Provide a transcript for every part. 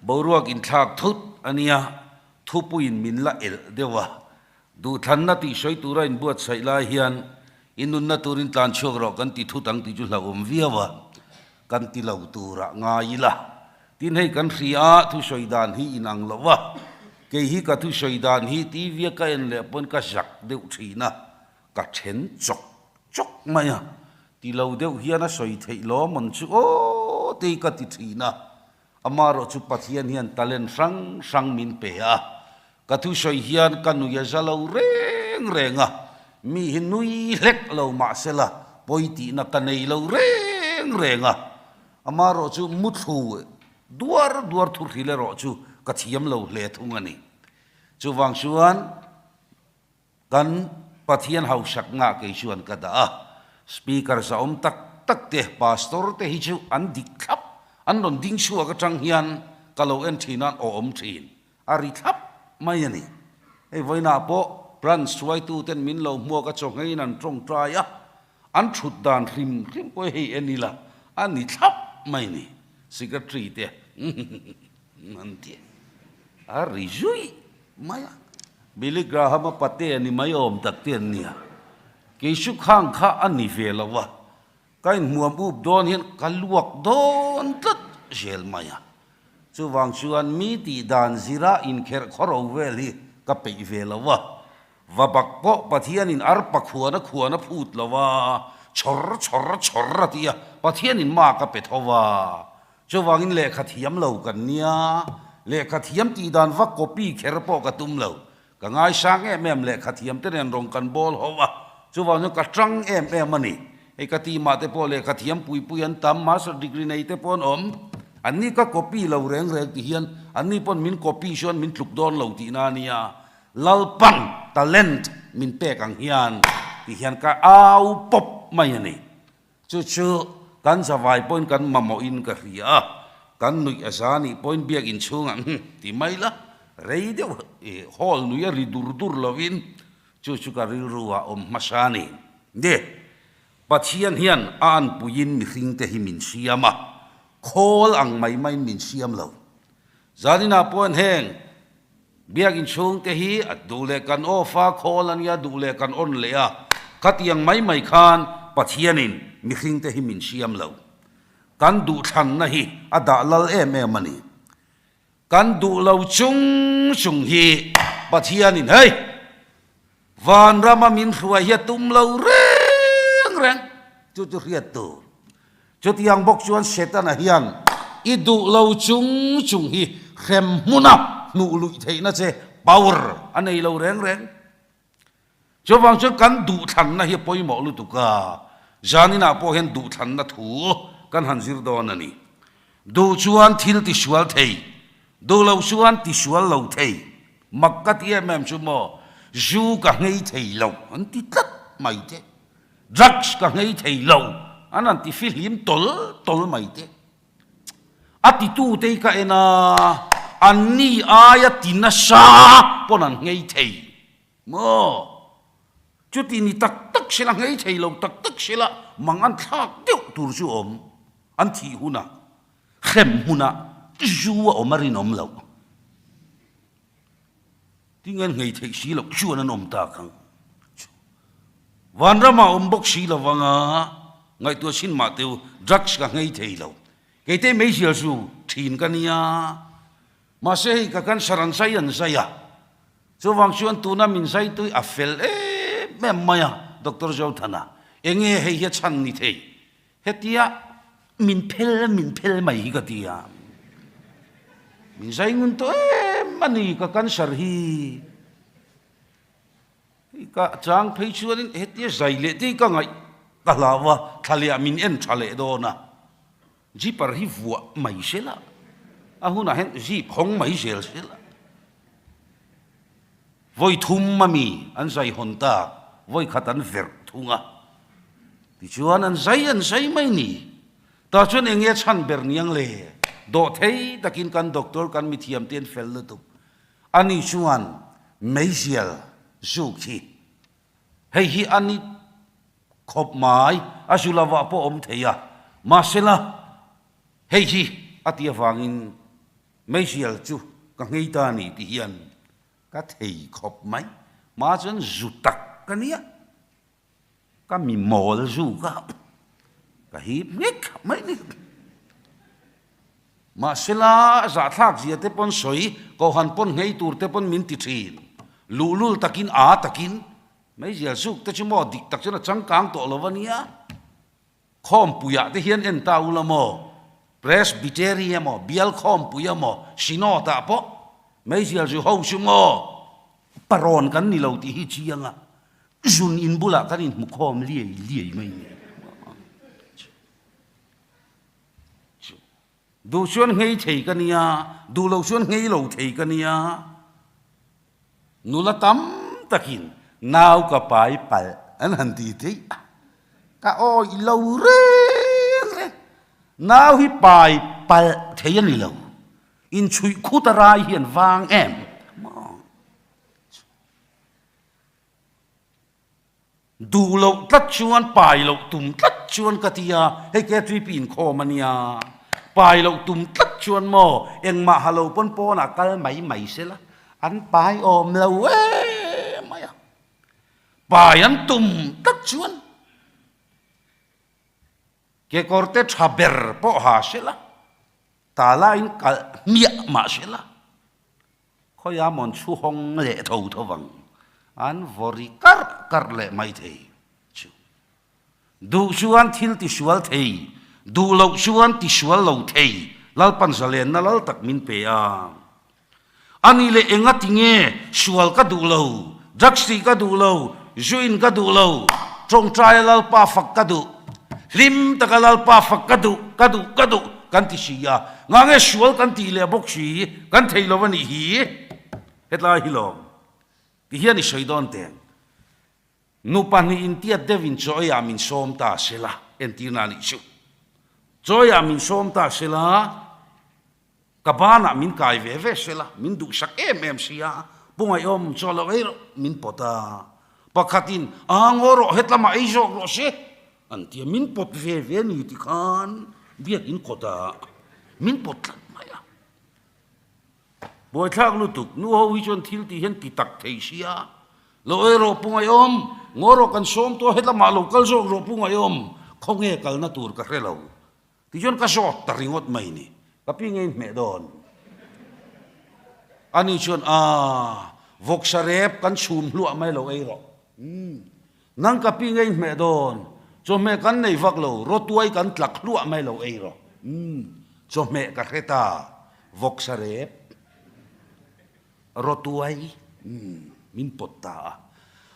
Boruak inthlak thut a nia, thupuiin min la elh deuh a. Duhthlanna tih sawi tura inbuatsaih lai hian i nunna turin tlan chhuak rawh kan ti thut ang tih chu hlauhawm viau a, kan ti lo turah ngai ila. Tin hei kan hria thusawi dan hi inang lo a, kei hi ka thusawi dan hi TV a ka en leh pawn ka zak deuh thin a, ka then chawk chawk mai a, ti lo deuh hian a sawi theih lawm an chu aw tei ka ti thin a, amaherawh chu Pathian hian talent hrang hrang min pe a, ka thusawi hian ka nui a za lo reng reng a, mi hi nui hlek lo mahsela pawi tihna ka nei lo reng reng a, amaherawh chu muthlu duar duar thu hril erawh chu ka thiam lo hle thung a ni. Chuvang chuan. Kan Pathian hausak ngah kei chuan ka dah a, Speaker zahawm tak tak te, Pastor te hi chu an dik thlap, an rawn ding chhuak atang hian ka lo en thin a, an awm thin, a ri thlap mai a ni. Hei vawiinah pawh Branch hruaitu ten min lo hmuak a chawngeiin an tawngtai a, an thut dan hrim hrim pawh hei en ila a ni thlap mai a ni, Secretary te an ti a ri zui mai a. Billy Graham-a pate a ni mai awm tak te an nia. Kei chu khang kha a ni ve lo a, ka inhmuam up dawn hian ka luak dawn tlat zel mai a. Chuvang chuan mi tih dan zira inkherh khawro vel hi ka peih ve lo a. Va bak pawh Pathianin arpa khuana khuan a phut lo a, chhawr chhawr chhawr a ti a, Pathianin mak a pe tho a. Chuvangin lehkha thiam lo kan nia, lehkha thiam tih dan va copy kher pawh ka tum lo. Ka ngaisang em em lehkha thiam te nen rawn kan bawl ho a, chuvang chuan ka tang em em a ni. Hei ka team ah te pawh lehkha thiam pui pui an tam, master degree nei te pawh an awm. An ni ka copy lo reng reng ti hian an ni pawn min copy chuan min tluk dawn lo tihna a nia. Lalpan talent min pek ang hian ti hian ka au pawp mai a ni. Chu chu kan zavai pawhin kan mamawhin ka hria a, kan nuih a za nih pawhin biakinn chhungah hm ti mai la, rei deuh i hall nui a ri dur dur lovin chu chu ka rilru ah awm hmasa a ni. Ni, Pathian hian a anpuiin mihringte hi min siam a, khawl ang mai maiin min siam lo. Zaninah pawhin heng biakinn chhungte hi a duh leh kan off a, khawl a nia, duh leh kan on leh a, khatiang mai mai khan Pathianin mihringte hi min siam lo. Kan duhthlanna hi a dah lal em em a ni. Kan duh lo chung chung hi Pathianin hei vanrama min hruai hi a tum lo reng reng chu chu hriat tur. Chutiang bawk chuan Setana hian i duh lo chung chung hi hrem hmuna hnuh luih theihna che power a nei lo reng reng. Chuvang chuan kan duhthlanna hi a pawimawh lutuk a, zaninah pawh hian duhthlanna thu kan han zir dawn a ni. Duh chuan thil tisual thei, duh lo chuan tisual lo thei. Mak ka ti em em chu maw, zu ka nghei thei lo an ti tlat mai te. Drugs ka nghei thei lo, an han ti fihlim tawl tawl mai te. A titute hi ka en a, anni aia ti nasa pawn an nghei thei maw? Chuti ni tak tak sela, nghei thei lo tak tak sela, mang an thlak deuh tur chu awm, an thih hunah, hrem hmunah zu a awm a rinawm loh. Tinge an nghei theih si loh chuan an awm tak ang. Vanramah awm bawk si lo vanga ngaihtuah chin mah teu drugs ka nghei thei lo. Keite meizial chu thin ka nia. Mahse hei ka cancer an zai an zai a. Chuvang chuan tuna min zai tui a fel em em mai a Doctor Zothana. Enge hei hi a chhan ni thei. Hetia min phel min phel mai hi ka ti a, min zai ngun tawh em a ni ka cancer hi. Hei ka chang phei chuanin hetia zai leh te hi ka ngaih ka hlau a, thla leh ah min en tha leh dawn a, zipper hi vuah mai sela, a hunah hian zip hawng mai zel sela. Vawi thum a mi an zai hawn ta, vawi khat an verh thung a. Tichuan an zai an zai mai ni. Tah chuan eng nge chhan ber niang le? Dawh thei takin kan doctor kan mithiam te an fel lutuk. Ani chuan meizial zuk hi hei hi a ni khawp mai, a zu lovah pawh awm thei a, mahsela hei hi a ti avangin. Meizial chu ka nghei ta a ni ti hian ka thei khawp mai. Hma chuan zu tak ka nia. Ka mi mawl zu ka ka hip nghek mai ni. Mahsela zahthlak zia te pawn sawi, Kohhan pawn nghei tur te pawn min ti thin. Luhlul takin a takin meizial zuk te chu maw dik tak chuan a changkang tawh lo a nia. Khawmpuiah te hian en ta ula maw, Presbytery emaw, Bial Khawmpui emaw, Synod ah pawh meizial zu ho chu maw parawn kan ni lo tih hi chiang a, zun in bulah kan inhmu khawm liai liai mai ni. Duh chuan nghei thei ka nia, duh lo chuan nghei lo thei ka nia. Nula tam takin nau ka pai palh an han ti theih a, ka awih lo reng reng. Nau hi pai palh thei a ni lo, inchhuih khut a rai hian vang em maw? Duh loh tlat chuan pai loh tum tlat chuan ka ti a, hei KTP inkhawm a nia, pai loh tum tlat chuan maw engmah ha lo pawn pawnah kal mai mai se la, an pai awm lo em mai a, pai an tum tlat chuan kekawrte tha ber pawh ha se la, tala in kalh hmiah mah se la. Khawiah mawn chhu hawng leh tho tho vang an vawri karh karh leh mai thei chu. Duh chuan thil tisual thei, duh loh chuan tisual lo thei Lalpan zalenna lal tak min pe a. Ani leh enga tinge sual ka duh lo, drugs tih ka duh lo, zu in ka duh lo, tawngtaia Lalpa fak ka duh, hlim taka Lalpa fak ka duh, ka duh, ka duh kan ti si a. Nga nge sual kan tih leh bawk si, kan thei lo a nih hi. Hetlai hi lawm ti hian i sawi dawn teng. Nu pahnihin tiat deuhin chaw eiah min sawm ta se la, entirna a nih chu. Chaw eiah min sawm ta se la, ka banah min kai ve ve se la, min duhsak em em si a, Pu Ngaihawm chaw lo ei rawh min pawt a. Pakhatin, Aa ngaw rawh, hetlamah ei zawk rawh se. An tia min pawt ve ve ni ti khan biakin kawtah min pawt tlat mai a. Buaithlak lutuk, nu ho hi chuan thil tih hian ti tak thei sia. Lo ei rawh pu Ngaihawm, ngaw rawh kan sawm tawh hetlamah lo kal zawk rawh pu Ngaihawm, khawnge kalna tur ka hre lo. Tichuan ka zawt ta ringawt mai ni, ka pi ngei hmeh dawn. Ani chuan, Aa, vawksa rep kan chhum hluah mai lo ei rawh. Umm, nang ka pi ngei hmeh dawn, chawhmeh kan nei vak lo, rawtuai kan tlak hluah mai lo ei rawh. Umm, chawhmeh ka hre ta, vawksa rep, rawtuai, umm, min pawt ta a.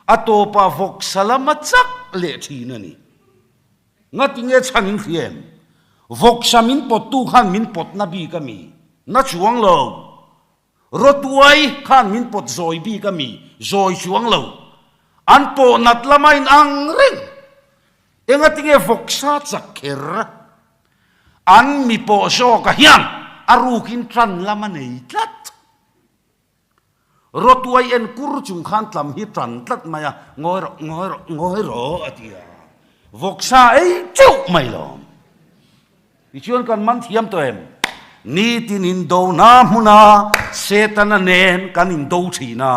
A tawpah vawksa lama chak leh thin a ni. Ngatinge chhan in hria em? Vawksa min pawttu khan min pawtna bik a mi? Na chuang lo. Rawtuai khan min pawt zawi bik a mi? Zawi chuang lo. An pawh nat lama in ang reng. Engatinge vawksa chak kher? An mi pawh zawka hian a rukin tan lam a nei tlat. Rawtuai en kur chung khan tlam hi tan tlat mai a, ngawi rawh, ngawi rawh, ngawi rawh a ti a. Vawksa ei teuh mai lo. Tichuan kan man thiam tawh em? Nitin indona hmuna Setana nen kan indo thin a.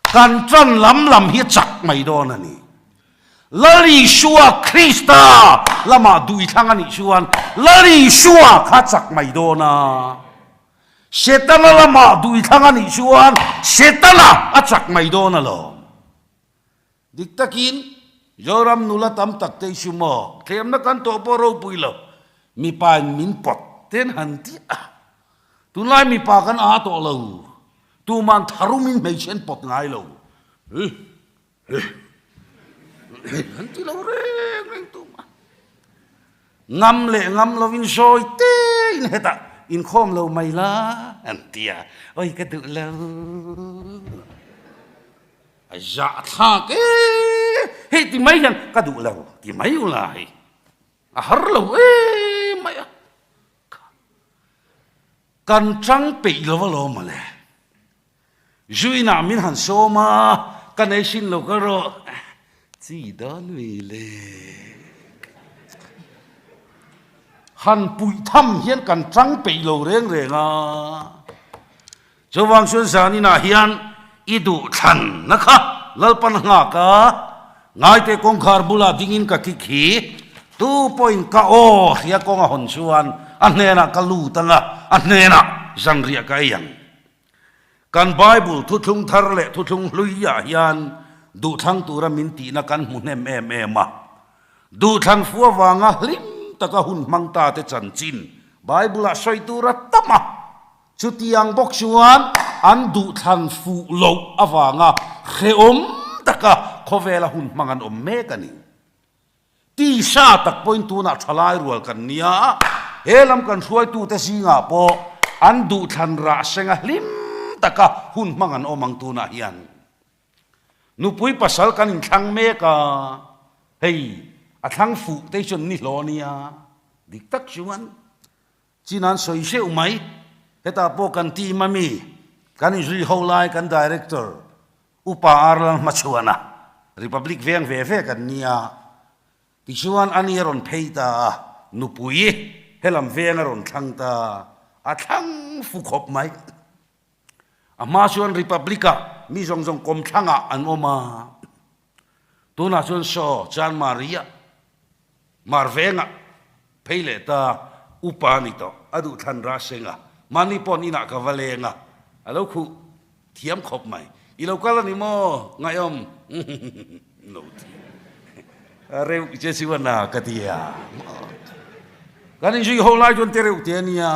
Kan tan lam lam hi chak mai dawn a ni. Lal Isua Krista lamah duithlang a nih chuan Lal Isua kha chak mai dawn a. Setana lamah duithlang a nih chuan Setana a chak mai dawn alawm. Dik takin Zoram nula tam tak te chu maw thlemna kan tawh pawh ropui lo, mipa in min pawt ten han ti a, tunlai mipa kan aa tawh lo, tuman tharum in hmeichhe an pawt ngai lo, hi hi hi an ti lo reng reng tumah. Ngam leh ngam lovin sawi te in hetah inkhawm lo mai la an ti a, oi ka duh lo. A zahthlak e, hei ti mai hian ka duh lo ti mai ula hei a har lo em mai a, kan chang peih lo alawm mawle, zuinah min han sawm a, ka nei sin lo ka rawh chi dawn mi le. Han puih tham hian kan tang peih lo reng reng a. Chuvang chuan zaninah hian i duh thlanna kha Lalpan nghak a, ngaite kawngkhar bulah dingin ka kik hi, tu pawhin ka aw hria kawng a hawn chuan a hnenah ka lut ang a, a hnenah zanriah ka ei ang. Kan Bible thuthlung thar leh thuthlung hluiah hian duhthlang tura min tihna kan hmu hnem em em a. Duhthlang fu avanga hlim taka hun hmang ta te chanchin Bible-ah sawi tur a tam a. Chutiang bawk chuan an duhthlan fuh loh avanga hrehawm taka khawvela hun hmang an awm mek a ni. Tisa tak pawhin tunah thalai rual kan nia, he lam kan hruaitute zingah pawh an duhthlan rah senga hlim taka hun hmang an awm ang tunah hian. Nupui pasal kan inthlang mek a, hei a thlang fuh te hi chuan ni hlawh a nia, dik tak chuan chin an sawi hreuh mai. Hetah pawh kan team a mi, kan inzui ho lai kan director Upa Arlan hmachhuana Republic veng ve ve kan nia, tichuan a ni a rawn phei ta a, nupui helam veng a rawn thlang ta, a thlang fu khawp mai. A hma chuan Republic-ah mi zawng zawng kawmthlangah an awm a, tunah chuan saw Chanmari-ah Mar vengah phei leh ta upa a ni tawh, a duh thlan ra seng a, mahni paw'n inah ka va leng a, a lo khuh thiam khawp mai. I lo kal a ni maw? Ngaihawm lo ti reuh che chuan a ka ti a. Kan inzui ho lai chuan te reuh te a nia,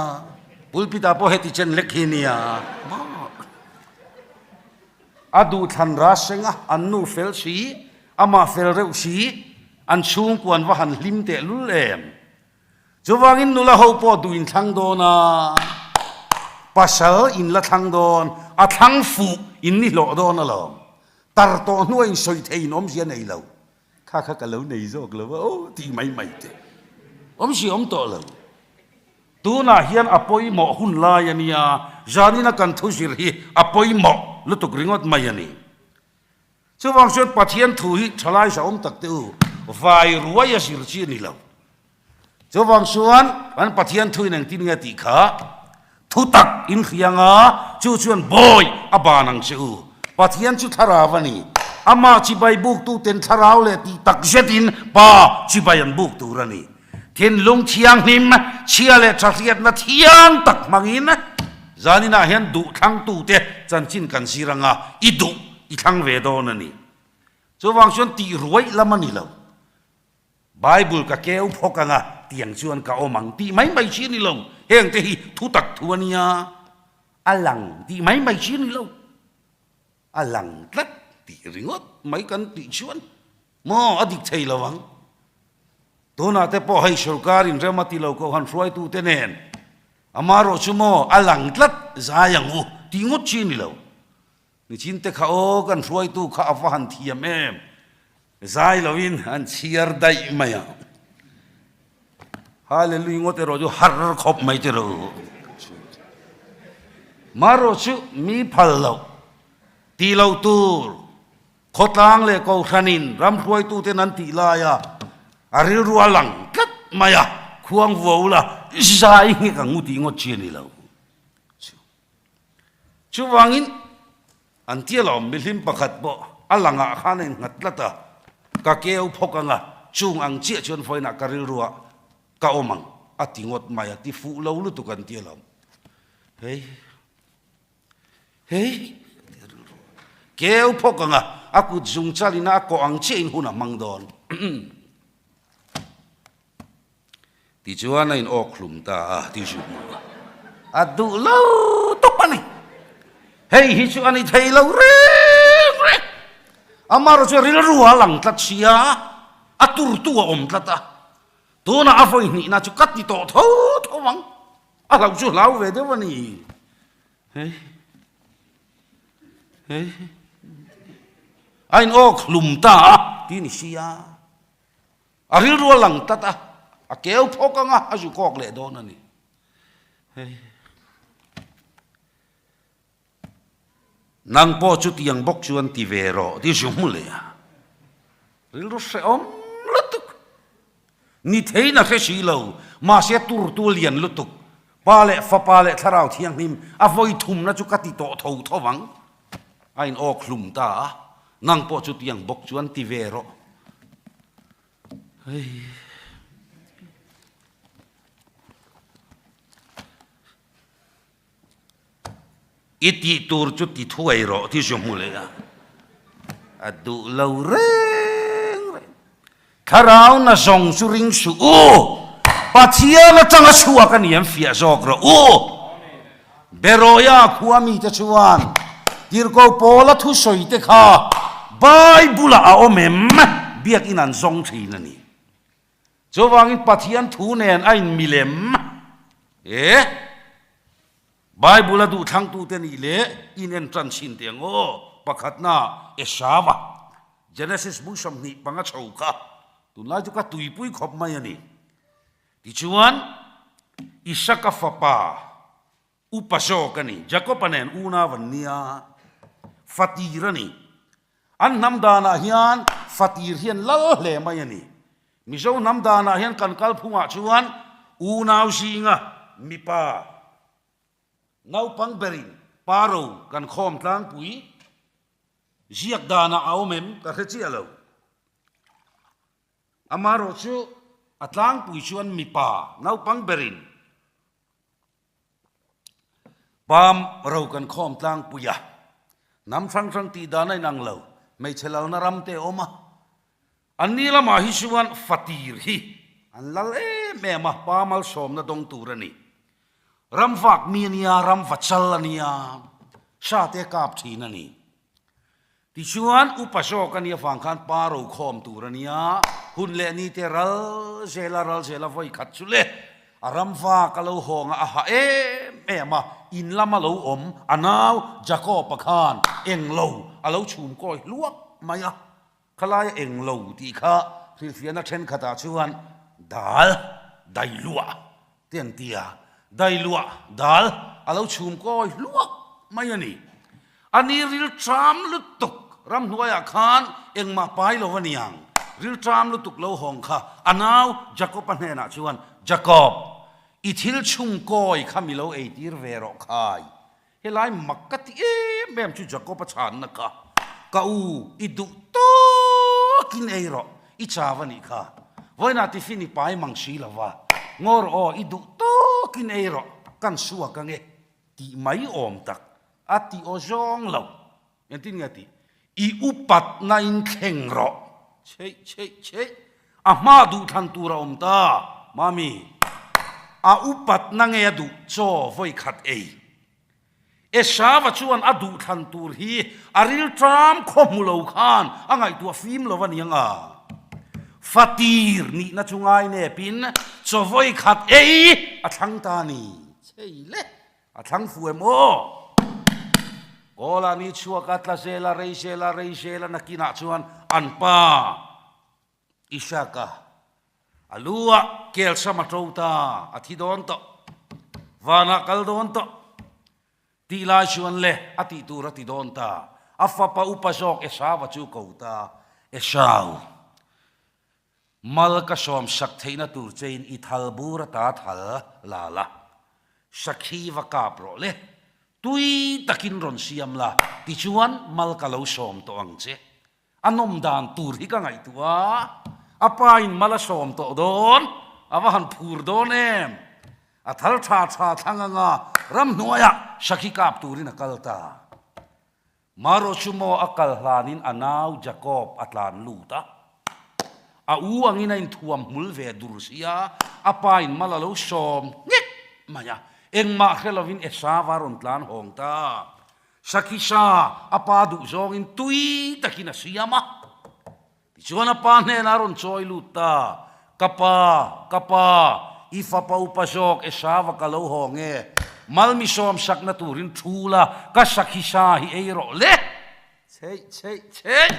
pulpit ah pawh heti chen lek hi a nia. A duh thlan ra seng a, an nu fel si, amah fel reuh si, an chhungkua an va han hlim teh lul em. Chuvangin nula ho pawh duh in thlang dawn a, pasal in la thlang dawn, a thlang fuh in ni hlawh dawn alawm. Tar tawh hnua in sawi thei in awmzia nei lo. Kha kha ka lo nei zawk lo a aw tih mai mai te. Awmzia awm tawh lo. Tunah hian a pawimawh hun lai a nia, zanina kan thu zir hi a pawimawh lutuk ringawt mai a ni. Chuvang chuan Pathian thu hi thalai zahawm tak te u, vai ruai a zir chi a ni lo. Chuvang chuan kan Pathian thu in engtin nge tih kha thu tak in hria anga chu chuan bawi a ban ang che u. Pathian chu thlarau a ni. Amah chibai buktu ten thlarau leh tih tak zetin Pa chibai an buk tur a ni. Thinlung thianghlim, chhia leh tha hriatna thiang tak hmangin zaninah hian duh thlangtute chanchin kan zir anga i duh i thlang ve dawn a ni. Chuvang chuan tih ruaih lam a ni lo. Bible ka keu phawk anga tiang chuan ka awm ang tih mai mai chi a ni lo. Hengte hi thu tak thu a nia, a lang tih mai mai chi a ni lo. A lang tlat tih ringawt mai kan tih chuan maw a dik thei lo ang. Tunah te pawh hei sorkar in rem a ti lo koh han hruaitu te nen amarawh chu maw a lang tlat zai ang u tih ngawt chi a ni lo. Nichin te kha aw kan hruaitu kha a va han thiam em zai loin an chhiar daih mai ang. Hallelujah ngawt erawh chu har khawp mai che rawh u. Marawh chu mi phal loh, tih loh tur, khawtlang leh kohhranin ram hruaituten an tih laia a rilru a lang tlat mai a, khuang vuau la zai nghek ang u tih ngawt chi a ni lo. Chuvangin an tia lawm mihlim pakhat pawh a langah khan a innghat tlat a, ka keu phawk ang a, chung ang chiah chuan vawiinah ka rilruah ka awm ang a ti ngawt mai a, ti fuh lo lutuk an tia lawm. Hei hei a ti rilru keu phawk ang a, a kut zung chalin a kawh ang chiahin hun a hmang dawn. Tichuan a in awk hlum ta a ti zuk mawlh a. A duh lo tawp a ni. Hei hi chu a ni thei lo reng reng. Amaherawhchu chu rilru a lang tlat sia, a turtu a awm tlat a. Tunah a vawi hnihna chu ka ti tawh tho tho ang. A hlauh chu hlau ve deuh a ni. Hei hei a in awk hlum ta a ti ni sia. A rilru a lang tlat a, a keu phawk ang a, a zu kawk leh dawn a ni. Hei. Nang pawh chutiang bawk chuan ti ve rawh ti zu hmu leh a. Rilru hrehawm lutuk. Ni theiin a hre si lo, mahse turtu lian lutuk, Pa leh Fapa leh Thlarau Thianghlim a vawi thumna chu ka ti tawh tho tho vang. A in awk hlum ta a, nang pawh chutiang bawk chuan ti ve rawh. Hei. I tih tur chu ti thuai rawh ti zu hmu leh a, a duh lo reng reng. Thlarau na zawng chu ring suh u, Pathian atanga chhuak a ni an fiah zawk rawh u. Beroia khua mite chuan Tirhkoh Paula thusawi te kha Bible-ah a awm em? Biakinn an zawng thin a ni. Chuvangin Pathian thu nen a inmilem e. Bible a duhthlangtute nih leh in en tan chhin teh ang aw. Pakhatna, Esava, Genesis bung 25 chho kha tunlai chu ka tuipui khawp mai a ni. Tichuan, Isaka fapa upa zawk a ni, Jakob-a nen unau an nia, fatir a ni. An hnam danah hian fatir hian lal hle mai a ni. Mizo hnam danah hian kan kalphungah chuan unau zinga mipa naupang berin pa ro kan khawm tlangpui ziak danah a awm em ka hre chiah lo. Amaherawhchu a tlangpui chuan mipa naupang berin Pam ro kan khawm tlangpui a, hnam hrang hrang tih dan a inang lo, hmeichhe lalna ram te a awm a. Anni lamah hi chuan fatir hi an lal em em a, pa malsawmna dawng tur a ni. Ram vak mi a nia, ram va chal a nia, sa te a kap thin a ni. Tichuan, upa zawk a nih avang khan pa ro khawm tur a nia, hun leh ni te ral zela ral zela vawi khat chu le, a ram vak a lo hawng a, a ha em em a, in lama lo awm a nau Jakob-a khan eng lo a lo chhum kawi hluak mai a, khalaia eng lo tih kha hrilhfiahna thenkhatah chuan dal dailuah Te an ti a, dailuah dal a lo chhum kawi hluak mai a ni. A ni rilṭam lutuk ramhnuaiah khan engmah pai lo a niang. Rilṭam lutuk lo hawng kha a nau Jakob-a hnenah chuan, Jakob, i thil chhung kawi kha mi lo eitir ve rawh khai. Helai mak ka ti em em chu Jakob-a chhanna kha, Ka u, i duh tawkin ei rawh, i chau a nih kha. Vawiinah tiffin i pai mang si lo va, ngaw rawh aw, i duh tawkin ei rawh, kan suak ange, tih mai awm tak a ti aw zawng lo. Engtin nge a tih? I upatna in thleng rawh. Chheih chheih chheih. A hma duhthlan tur a awm ta, Mami. A upatna nge a duh chaw vawi khat ei. Esava chuan a duhthlan tur hi a rilṭam khaw hmu lo khan a ngaihtuah fim lo a ni ang a. Fatir nihna chu ngai nepin chaw vawi khat ei a thlang ta a ni. Chhei le! A thlang fu em aw? Kawla ni chhuak a tla zel a, rei zel a, rei zel a, nakinah chuan an pa Isaka a lu ah kelsam a to ta, a thi dawn tawh, vanah kal dawn tawh tih lai chuan le a tih tur a ti dawn ta, a fapa upa zawk Esau-a chu ko ta, Esau, Mal ka sawm sak theihna tur chein i thal bur ata thal la la, sakhi va kap rawh le, tui takin rawn siam la, tichuan mal ka lo sawm tawh ang che. A nawm dan tur hi ka ngaihtuah a, a pa in mal a sawm tawh dawn, a va han phur dawn em? A thal tha tha thlang anga ramhnuaiah sakhi kap turin a kal ta. Marawh chu maw a kal hlanin a nau Jakob a tlan lut a, a u angin a inthuam hmul ve dur sia, a pa in mal a lo sawm nghek mai a, engmah hre lovin Esau a rawn tlan hawng ta. Sakhisa a pa duh zawngin tui takin a siam a, Tichuan a pa hnenah a rawn chawi lut ta, Ka pa, ka pa, i fapa upa zawk Esava ka lo haw nge? Mal mi sawm sakna turin thu la, ka sakhi sa hi ei rawh le! Chheih, chheih, chheih!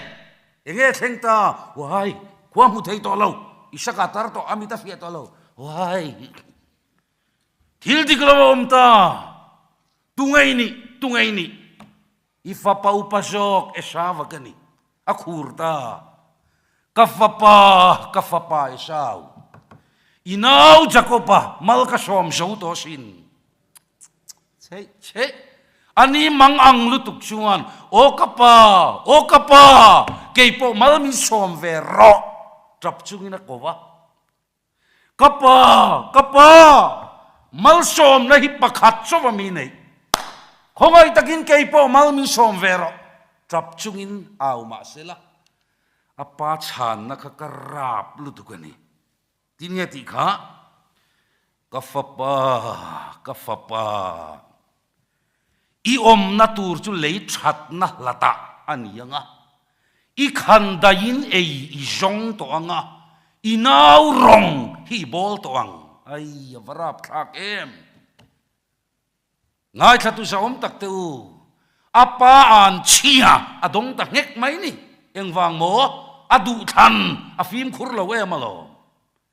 Enge thleng ta? Uai, khua hmu thei tawh lo, i saka tar tawh, a mit a fiah tawh lo. Uai, thil dik lo a awm ta! Tungei nih, tungei nih! I fapa upa zawk Esau-a ka ni, a khur ta. Ka fapa, ka fapa Esau. I nau Jakob-a mal ka sawm zo tawh asin. Chheih chheih. A ni mang ang lutuk chuan, Aw ka pa, aw ka pa, kei pawh mal min sawm ve rawh, tap chungin a ko va. Ka pa, ka pa, malsawmna hi pakhat chauh a mi neih. Khawngaih takin kei pawh mal min sawm ve rawh, tap chungin au mah sela, a pa chhanna kha ka rap lutuk a ni. Tin nge tih kha? Ka fapa, ka fapa, i awmna tur chu lei thatna hlatah a ni ang a, i khan daiin ei i zawng tawh ang a, i nau rawng hi i bawl tawh ang. Ai, a va rapthlak em! Ngaithlatu zahawm tak te u, a pa an chhia a dawng ta nghek mai ni. Engvang maw? A duhthlan a fimkhur lo em alawm.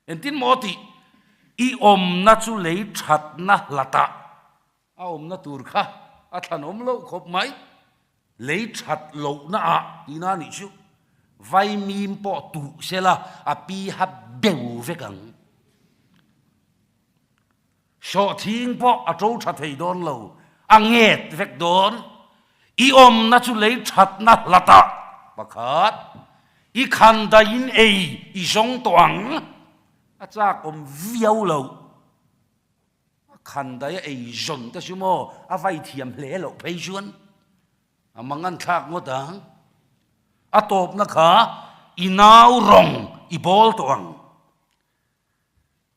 Engtin maw tih? I awmna chu lei thatna hlatah a awmna tur kha a thlanawm loh khawp mai. Lei that lohna ah tihna nih chu vaimim pawh tuh sela a pi ha beu vek ang. Sawhthing pawh a to tha thei dawn lo, a nget vek dawn. I awmna chu lei thatna hlatah pakhat, i khan daiin ei i zawng tawh ang, a chak awm viau lo. A khan dai a ei zawn te chu maw a vai thiam hle loh phei chuan a mangan thlak ngawt ang. A tawpna kha i nau rawng i bawl tawh ang.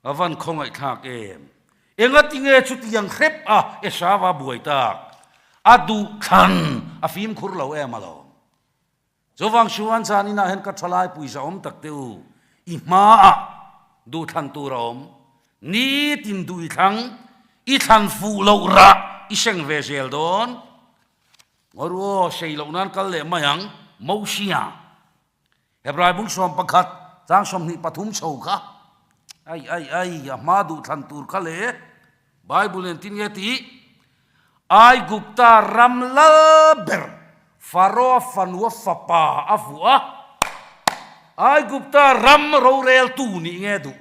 A van khawngaihthlak em? Engatinge chutiang hrep a Esava buai tak? A duhthlan a fimkhur lo em alawm. Chuvang chuan zaninah hian ka thalai puisa awm tak te u, i hmaah duhthlan tur a awm. Nitin duh i thlang, i thlan fuh loh rah i seng ve zel dawn. Ngaw ru aw, sei loh nan kal leh mai ang, Mosia. Hebrai bung 11 chang 23 chho kha ai ai ai a hma duh thlan tur kha le Bible nen tin nge tih Aigupta ram lal ber Pharaoh fanua fapa a vuah a Aigupta ram roreltu nih nge duh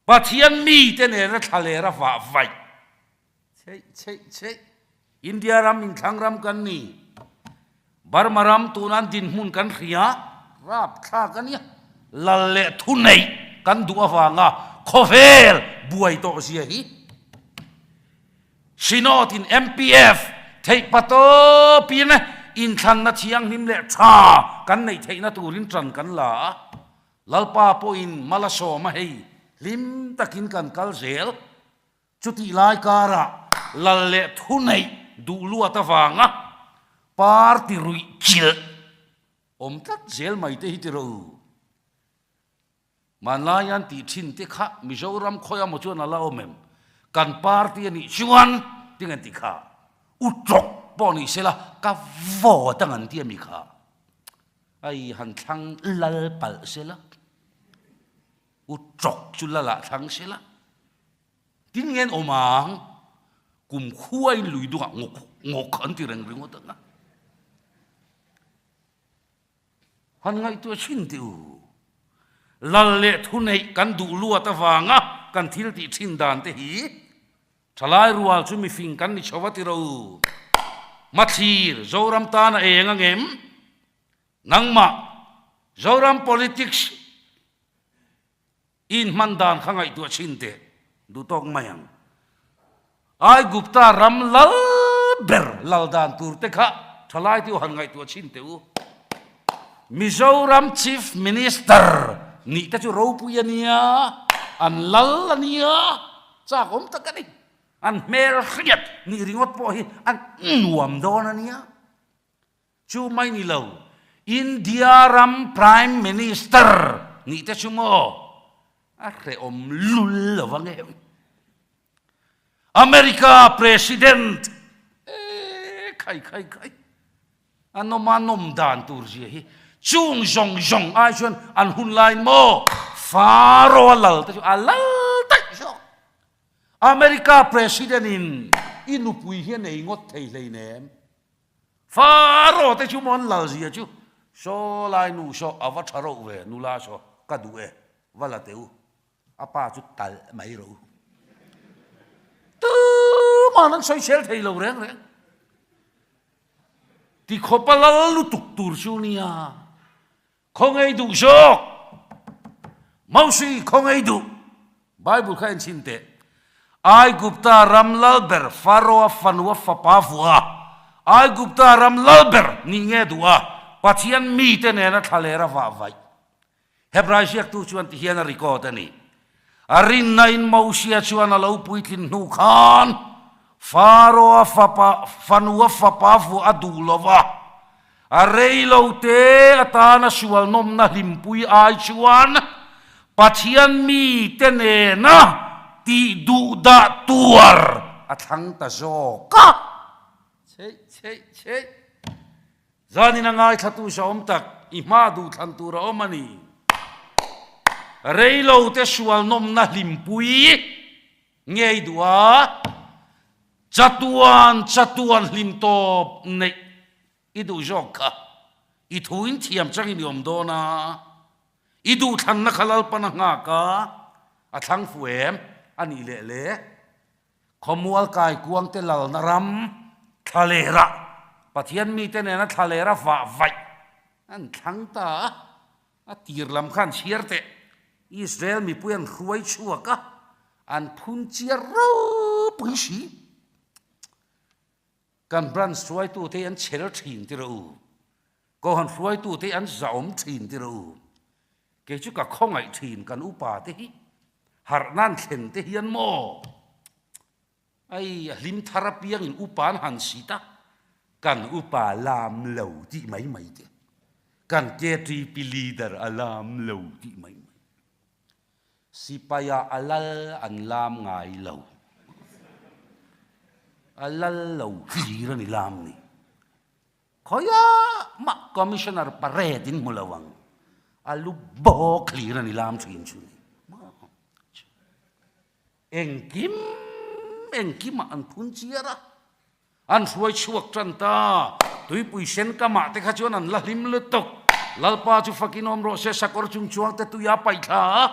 Pathian mite nena thlaler a vah vaih Chheih chheih chheih. India ram inthlang ram kan ni. Burma ram tuna an dinhmun kan hria, rapthlak a nia. Lal leh thuneih kan duh avanga khawvel buai tawh zia hi. Synod in MPF theih patawpin inthlanna thianghlim leh tha kan neih theihna turin tan kan la a. Lalpa pawhin mal a sawm a hei, hlim takin kan kal zel. Chutih lai karah lal leh thuneih duh luat avanga party ruih chilh awm tlat zel mai te hi ti ro. Hmanlai an tih thin te kha Mizoram khawi amaw chuan a la awm em? Kan party a nih chuan ting an ti kha, u tawk pawh ni sela ka vote ang an ti ami kha? Ai han thlang lal palh sela, u tawk chu lalah thlang sela. Tin nge an awm ang? Kum khuain lui dungah ngawk ngawk an ti reng ringawt ang a. Han ngaihtuah chhin teh u. Lal leh thuneih kan duh luat avanga kan thil tih thin dan te hi thalai rual chu mifing kan ni chho a ti ro. Mathlir Zoram tan a eng ang em? Nangmah Zoram politics I inhman dan kha ngaihtuah chhin teh duh tawk mai ang. Aigupta ram lal ber lal dan tur te kha thalai te u han ngaihtuah chhin teh u. Mizoram Chief Minister nih te chu ropui a nia, an lal a nia, chak awm tak a ni. An hmel hriat nih ringawt pawh hi an nuam dawn a nia. Chu mai ni lo, India ram Prime Minister nih te chu maw a hrehawm lul lo ang em? America President e khai khai khai a nawm a nawm dan tur zia hi chung zawng zawng ai chuan an hun laiin maw Pharaoh a lal te chu a lal daih zawk. America President in i nupui hi a nei ngawt thei hleinem. Faro te chu maw an lal zia chu saw lai nu saw a va tha reuh ve nula saw ka duh e va la teh u. A pa chu talh mai rawh u. Tuman an sawisel thei lo reng reng. Ti khawpa lal lutuk tur chu nia. Khawngaih duh zawk. Mosi khawngaih duh. Bible kha en chhin teh. Aigupta ram lal ber Pharaoh-a fanua fapa vuah a, Aigupta ram lal ber nih nge duh a, Pathian mite nena thlaler a vah vaih. Hebrai ziaktu chuan ti hian a record a ni. A rinnain Mosia chuan a lo puitlin hnu khan Pharaoh-a fapa, fanua fapa vuah a duh lo va, a rei lo te atana sual nawmna hlimpui ai chuan Pathian mite nena tih duh dah tuar a thlang ta zawk a. Chheih chheih chheih. Zanin a ngaithlatu sa awm tak, i hma duhthlan tur a awm a ni. Reilo te sual nawmna hlimpui ngei duh a, chatuan chatuan hlim tawp neih i duh zawk kha. I thu in thiam changin i awm dawn a, i duhthlanna kha Lalpan a nghak a, a thlang fu em a nih leh le. Khawmual kaikuangte lalna ram thlalerah Pathian mite nena thlalera vah vaih an thlang ta a, a tir lam khan chhiar teh Israel mipui an hruai chhuak a, an phun chiar ropui si. Kan branch hruaitute hi an chhel thin tir a u. Kohhran hruaitute hi an zahawm thin tir a u. Kei chu ka khawngaih thin kan upa te hi. Harh nan thlen te hian maw? Ai, a hlim thar apiangin upa an han sit a, kan upa lam lo tih mai mai te. Kan KTP leader a lam lo tih mai mai. Sipaia a lal an lam ngai lo. A lal lo hlir a ni lam ni. Khawiah mah Commissioner parade in hmu lo ang. A lu bawk hlir a ni lam thin chu ni. Engkim engkimah an phun chiar a. An hruai chhuak tan ta. Tuipui sen kamah te kha chuan an la hlim lutuk. Lalpa chu fakin awm rawh se, sakawr chung chuang te tuia paih thla a.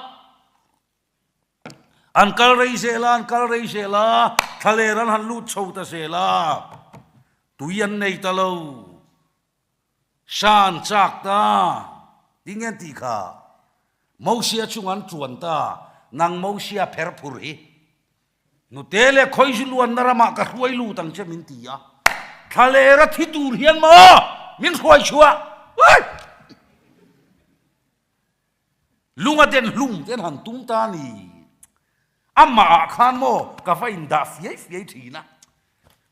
An kal rei zel a, an kal rei zel a, thlaler an han lut chho ta zel a. Tui an nei ta lo. Sa an chak ta. Tinge an tih kha? Mosia chung an tuan ta. Nang Mosia pher phur hi. Nute leh khawi zu luanna ramah ka hruai lut ang che min ti a, thlalera thi tur hian maw min hruai chhuah? Uai! Lunga den hlum te an han tum ta ni. Amah ah khan maw ka va indah fiai fiai thin a,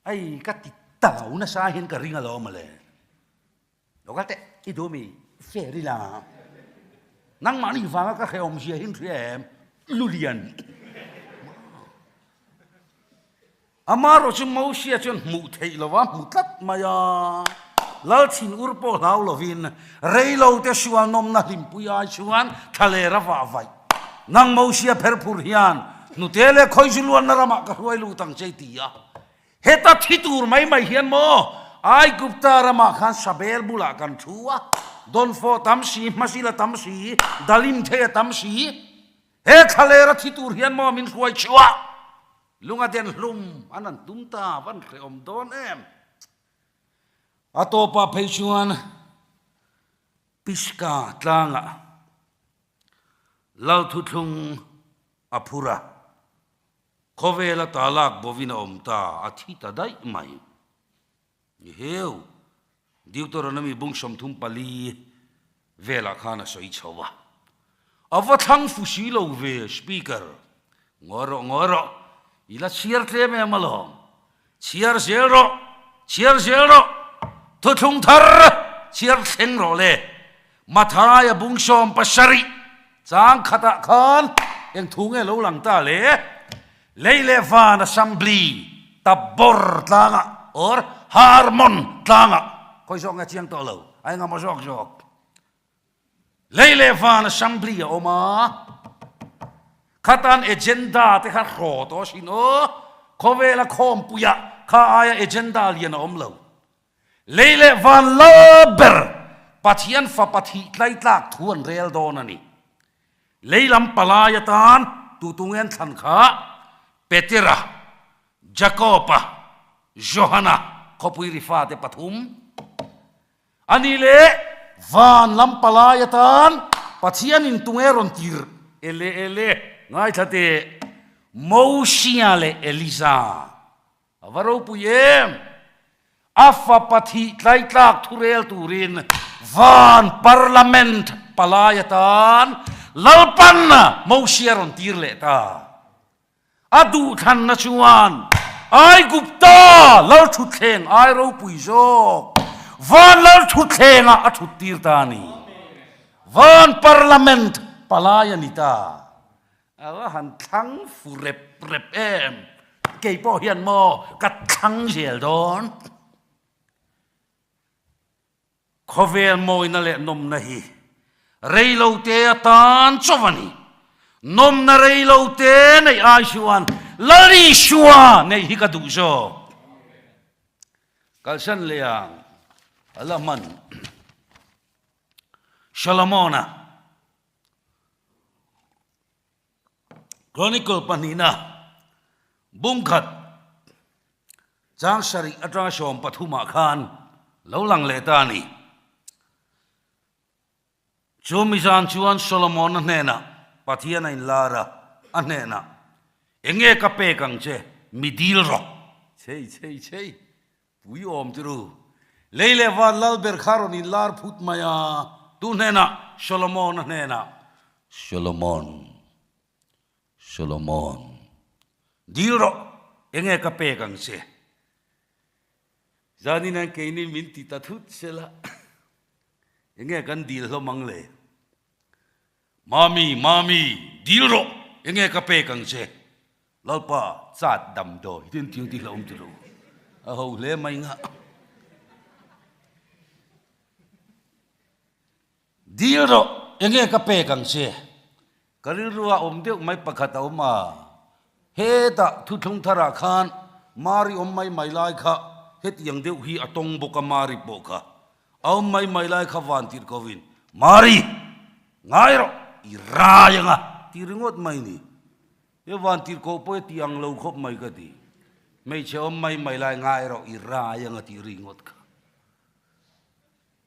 ai ka ti tau nasa hian ka ring alawm mawle. Lo kal teh, i duh mi? Fair ila. Nangmah nih vanga ka hrehawm zia hi in hria em? Lulian. Amaherawh chu Mosia chuan hmuh theih lova hmu tlat mai a. Lal thin ur pawh hlau lovin reilo te sual nawmna hlimpui ai chuan thlaler a vah vaih. Nang Mosia pherphur hian hnute leh khawi zu luanna ramah ka hruai lut ang che i ti a. Heta thi tur mai mai hian maw Aigupta ramah khan Sabel bulah kan thu a, dawnfawh tam si, hmazil a tam si, dalim thei a tam si. He thlalera thi tur hian maw min hruai chhuah? Lunga den hlum an han tum ta, van hrehawm dawn em? A tawpah phei chuan Pisgah tlangah Lalthuthlung a phur a. Khawvela ta lak bovin a awm ta, a thi ta daih mai. Ni heu, Deuteronomy bung 34 velah khan a sawi chho a. A va thlang fu si lo ve, Speaker. Ngawi rawh, ngawi rawh, i la chhiar tlem em alawm. Chhiar zel rawh, chhiar zel rawh, thuthlung thar chhiar thleng rawh le. Mathaia bung 70 chang khatah khan eng thu nge lo lang ta le? Lei leh van assembly Tabor tlangah or Harmon tlangah khawi zawk nge chiang tawh lo, a engamaw zawk zawk. Lei leh van assembly a awm a, khatan agenda te kha hraw tawh asin aw, khawvela khawmpuiah kha aia agenda lian a awm lo. Lei leh van lal ber Pathian fapa thih tlai tlak thu an rel dawn a ni. Lei lam palai atan. Tu tu nge an thlan kha? Petera, Jakoba, Johana khawpui ri fate pathum a ni leh van lam palai atan Pathianin tunge rawn tir ele ele ngaithla teh Mosia leh Elija a va ropui em! A fapa thih tlaitlak thurel turin van parliament palai atan Lalpan Mosia rawn tir leh ta. A duhthlanna chuan Aigupta lalthutthleng ai ropui zawk van lalthutthlengah a thut tir ta a ni. Van Parliament palai a ni ta. A va han thlang fu rep rep em. Kei pawh hian maw ka thlang zel dawn. Khawvel mawina leh nawmna hi reilote atan chauh a ni. Nawmna reilote neih ai chuan Lal Isua neih hi ka duh zawk. Kalsan leh ang a la hman Solomona. Chronicle pahnihna bungkhat chang sarih atanga 13 ah khan lo lang leh ta a ni. Chu mi zan chuan Solomon-a hnenah Pathian a inlar a, a hnenah, Enge ka pek ang che, mi dil rawh. Chei chei chei, pui awm ti ru. Lei leh van lal ber kha rawn inlar phut mai a, tu hnenah? Solomon-a hnenah. Solomon, Solomon, dil rawh, enge ka pek ang che? Zanin an keini min ti ta thut sela, enge kan dil hlawm ang le? Mami, Mami, dil rawh, enge ka pek ang che? Lalpa, chat damdawi tin tiang ti hlawm ti lo. A ho hle mai ngah. Dil rawh, enge ka pek ang che? Ka rilru a awm deuh mai pakhat a awm a, hetah thuthlung tharah khan Mari awm mai mai lai kha hetiang deuh hi a tawng bawk a Mari pawh kha a awm mai mai lai kha van tirh kovin Mari! Ngai rawh, i rai ang a ti ringawt mai ni. He van tirh koh pawh hi ti ang lo khawp mai ka ti. Hmeichhe awm mai mai lai ngai rawh, i rai ang a ti ringawt kha.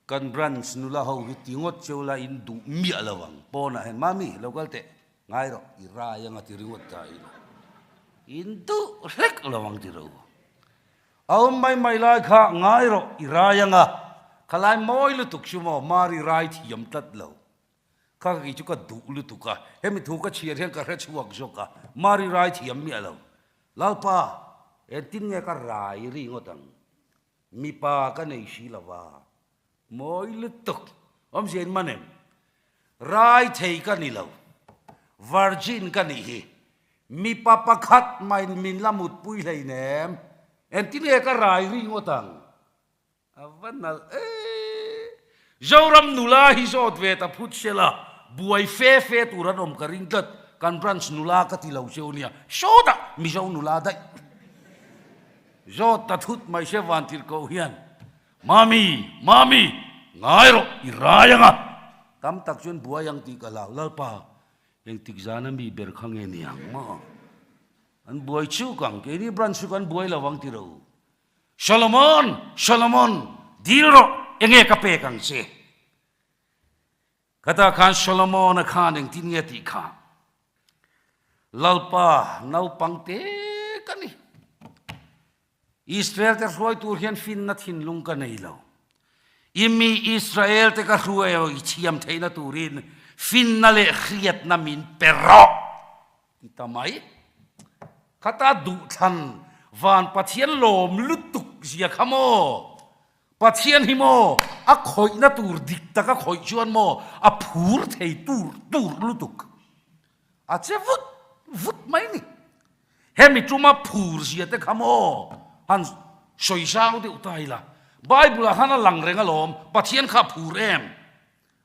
Kan branch nula ho hi ti ngawt cheu la in duh miah lo ang. Pawnah hian, Mami, lo kal teh, ngai rawh, i rai anga ti ringawt ta ila. In duh hlek lo ang ti ro. A awm mai mai lai kha, ngai rawh, i rai anga. Khalai mawi lutuk chu maw, Mari rai thiam tlat lo. Kha kei chu ka duh lutuk a, hemi thu ka chhiar hian ka hre chhuak zawk a, Mari rai thiam miah lo. Lalpa, engtin nge ka rai ringawt ang? Mipa ka nei si lo va, mawi lutuk awmzia in man em? Rai thei ka ni lo, virgin ka nih hi, mipa pakhat mai min la mutpui hleinem, engtin nge ka rai ringawt ang? A va nalh e! Zoram nula hi zawt ve ta phut sela, buai fe fe tur an awm ka ring tlat, kan branch nula ka ti lo cheu nia, sawtah Mizo nula daih. Zawt ta thut mai se van tirh koh hian, Mami, Mami, ngai rawh, i rai ang a! Tam tak chuan buai ang tih ka hlau, Lalpa, engtik zana mi ber kha nge ni ang maw? An buai chuk ang, keini branch chu kan buai lo ang ti ro. Solomon, Solomon, dil rawh, enge ka pek ang che? Khatah khan Solomon-a khan engtin nge tih kha? Lalpa naupang te ka ni. Israel te hruai tur hian finna thinlung ka nei lo. I mi Israel te ka hruai i thiam theihna turin finna leh hriatna min pe rawh ti ta mai. Khata duhthlan van Pathian lawm lutuk zia kha maw? Pathian hi maw a khawihna tur dik tak a khawih chuan maw a phur thei tur tur lutuk. A che vut vut mai ni. Hemi tuma phur zia te kha maw han sawi zau deuh ta ila. Bible ah khan a lang reng alawm, Pathian kha a phur em?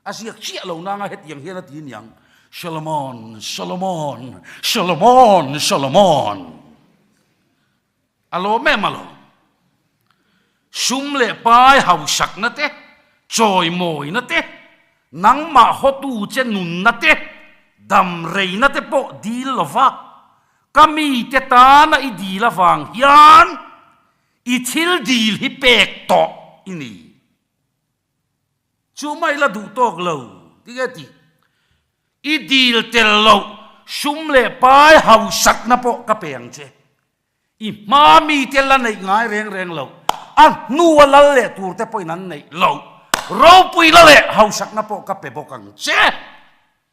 A ziak chiah lo nanga hetiang hian a ti niang, Solomon, Solomon, Solomon, Solomon. A lawm em alawm. Sum leh pai hausakna te, chawimawina te, nangmah hawtu che nunna te, Dam reina te pawh dil lo va, ka mite tana i dil avang hian i thil dil hi pek tawh i ni. Chu mai la duh tawk lo, tinge tih? I dil tel loh sum leh pai hausakna pawh ka pe ang che. I hma mite la neih ngai reng reng lo, a hnua lal leh tur te pawhin an neih lo. Ropui la leh hausakna pawh ka pe bawk ang che.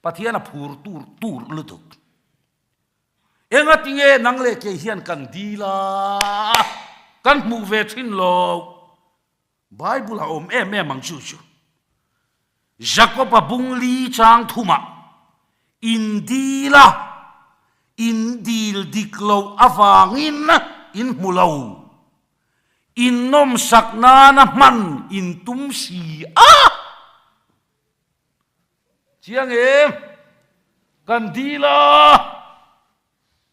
Pathian a phur tur tur lutuk. Engati nge nang leh kei hian kan dil a, kan hmuh ve thin lo. Bible a awm em em ang chu chu. Jakob-a bung li chang thumah in dil a, in dil dik loh avangin in hmu lo. In nawmsak nana hman in tum si a. Chiang em? Kan dil a.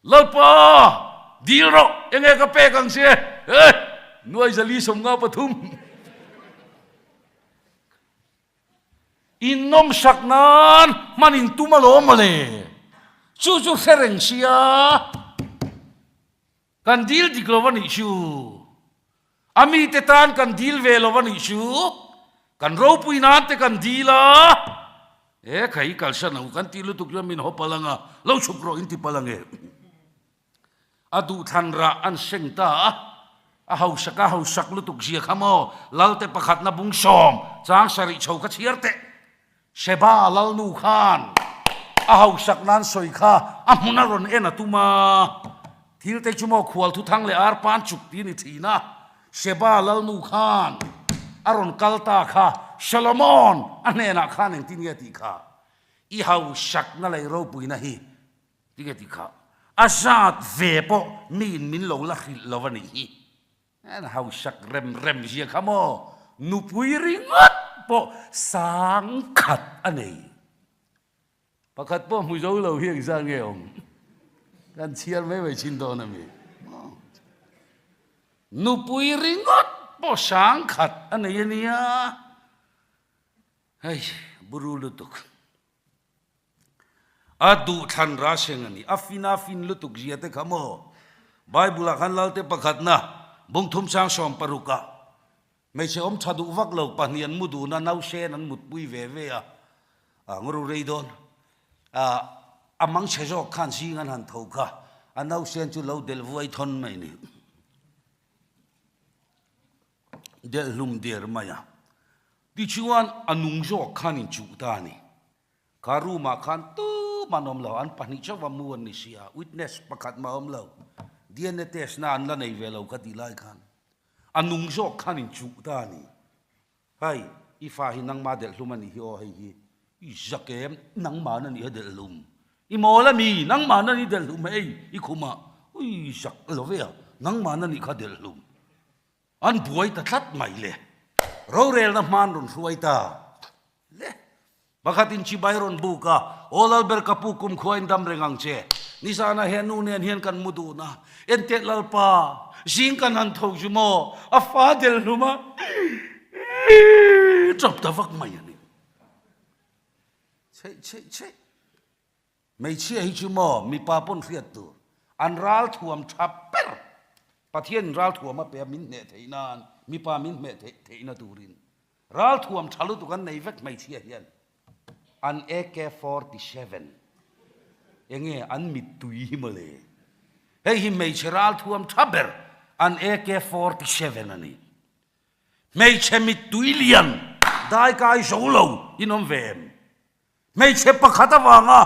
Lalpa, dil rawh, enge ka pek ang che? He! Nuai zali 53. In nawmsak nan hman in tum alawm mawle. Chu chu hre reng sia. Kan dil dik lo a nih chu. A mite tan kan dil ve lo a nih chu. Kan ropui nan te kan dil a. E khai kalsan ang kan tih lutuk chuan min haw palh ang a, lo chhuk rawh in ti palh ang e. A duhthlan rah an seng ta a, a hausak a hausak lutuk zia kha maw, Lalte pakhatna bung sawm chang sarih chho kha chhiar teh. Sheba lalnu khan a hausak nan sawi kha a hmun a rawn en a tum a, thil te chu maw khual thuthang leh ar pan chuk ti a ni thin a, Sheba lalnu khan a rawn kal ta kha Solomon a hnenah khan engtin nge tih kha i hausakna lei ropuina hi tinge tih kha a zat ve pawh miin min lo la hrilh lo a nih hi. An hausak rem rem zia kha maw nupui ringawt pawh sang khat a nei. Pakhat pawh hmu zo lo hi engzah nge awm? Kan chhiar mai mai chin dawn a mi. Nupui ringawt pawh sang khat a nei a nia. Hei, buru lutuk. A duhthlan ra seng a ni. A fin a fin lutuk zia te kha maw? Bible ah khan Lalte pakhatna bungthum sang 60 ah hmeichhe awm tha duh vak lo pahnih an mu dun a, nausen an mutpui ve ve a, a ngaru rei dawn. A a mangchhe zawk khan zing an han tho kha, a nausen chu lo delh vuai thawn mai ni. Delh hlum der mai a. Tichuan a nung zawk khan inchuh ta a ni. Kha room ah khan tum an awm lo, an pahnih chauh a mu an ni si a, witness pakhat mah a awm lo, DNA test na an la nei ve lo ka tih lai khan a nung zawk khan inchuh ta a ni. Hei, i fa hi nangma delh hlum a nih hi aw hei hi, i zak em, nangmahna nih a delh hlum, i mawl a mi, nangmahna nih delh hlum hei i khumah, ui zak lo ve a, nangmahna nih kha delh hlum. An buai ta tlat mai le. Rorelna hman rawn hruai ta le. Pakhatin chibai rawn buk a, Aw Lalber ka pu kumkhua in dam reng ang che. Nizanah he nu nen hian kan mu dun a, Enteh Lalpa, zing kan han tho chu maw, a fa del hlum a, ṭap ta vak mai a ni. Chheih chheih chheih. Hmeichhia hi chu maw mipa pawn hriat tur an ral thuam tha ber Pathian in ral thuam a pe a min hneh theih nan mipa min hmeh theih theihna turin ral thuam tha lutuk an nei vek hmeichhia hian an AK 47 enge an mittui hi mawle hei hi hmeichhe ral thuam tha ber an AK 47 a ni hmeichhe mittui lian daikai zo lo in awm ve em Hmeichhe pakhat avanga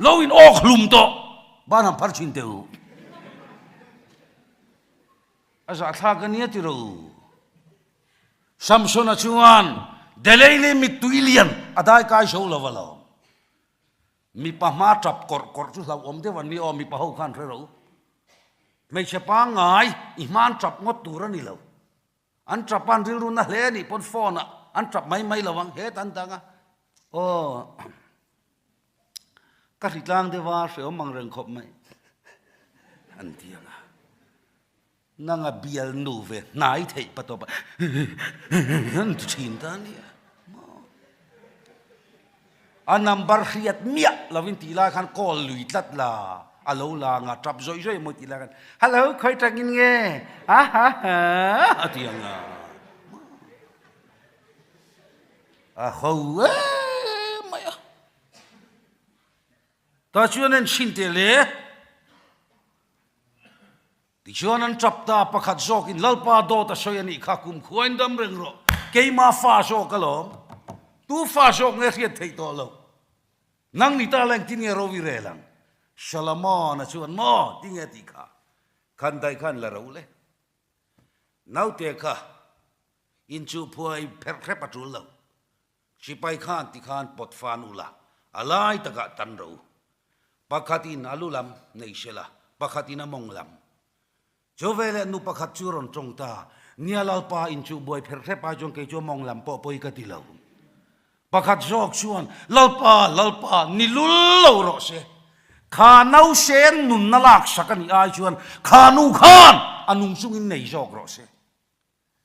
lo in awk hlum tawh ban han phar thin teh u. A zahthlak a nia ti ro. Samsona chuan Deleili mittui lian a dai kai zo lo a lo. Mipa hma tap kawrh kawrh chu hlauhawm deuh an ni aw mipa ho khan hre ro. Hmeichhe pangngai i hman tap ngawt tur a ni lo. An tap an rilru na hle anih pawn phone ah an tap mai mai lo ang het an dang a aw ka hri tlang deuh a hreawm ang reng khawp mai an ti ang a nanga bial nu ve hnai theih pa tawp a an ti thin ta ania. A number hriat miah lovin tih lai khan call lui tlat la, a lo lang a, tap zawih zawih mawi tih lai khan, Hello, khawi tangin nge? Ha ha ha a ti ang a. A ho em mai a. Tah chuan an chhin teh le. Tichuan an tap ta, pakhat zawkin Lalpa dawt a sawi a nih kha, kum khuain dam reng rawh, keima fa zawk alawm, tu fa zawk nge hriat theih tawh loh, nang ni ta la engtin nge ro i rel ang? Solomon-a chuan maw ti nge tih kha, khan daih khan la ro le, naute kha inchuh phuai pherh hrep a tul lo, Sipai khan ti khan pawt fan ula, a lai takah tan ro. Pakhatin a lu lam nei sela, pakhatin a mawng lam. Chu veleh nu pakhat chu rawn tawng ta, Nia Lalpa in chu buai pherh hrep ai chuan kei chu a mawng lam pawh pawi ka ti lo. Pakhat zawk chuan, Lalpa, Lalpa, ni lul lo rawh se. Kha nausen nunna laksak a nih ai chuan kha nu khan a nung chungin nei zawk rawh se.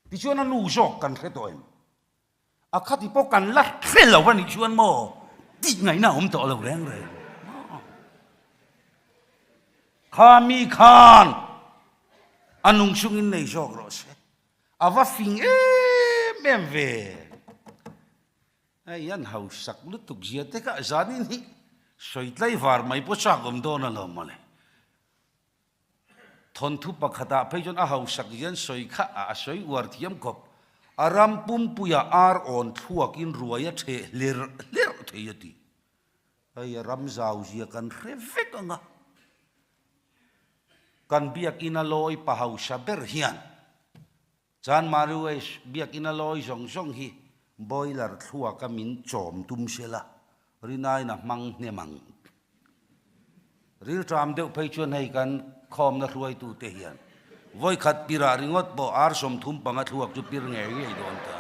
Tichuan a nu zawk kan hre tawh em? A khati pawh kan la hre lo a nih chuan maw tih ngaihna a awm tawh lo reng reng. Kha mi khan a nung chungin nei zawk rawh se. A va fing em em ve. Hei an hausak lutuk zia te kha zanin hi sawi tlaivar mai pawh chak awm dawn alawm mawle. Thawnthu pakhatah phei chuan a hausak hian sawi kha a sawi uar thiam khawp. A ram pumpuia ar awn thluakin ruai a theh hlerh hlerh thei a ti. Hei a ram zau zia kan hre vek ang a. Kan biakina lawi pa hausa ber hian Chan Mariwesh biakina lawi zawng zawng hi boiler thluaka min chawm tum sela, rinain a hmang hnem ang. Rilṭam deuh phei chuan hei kan khawmna hruaitute hian vawikhat pirah ringawt pawh ar 35 thluak chu pir ngei ngei dawn ta.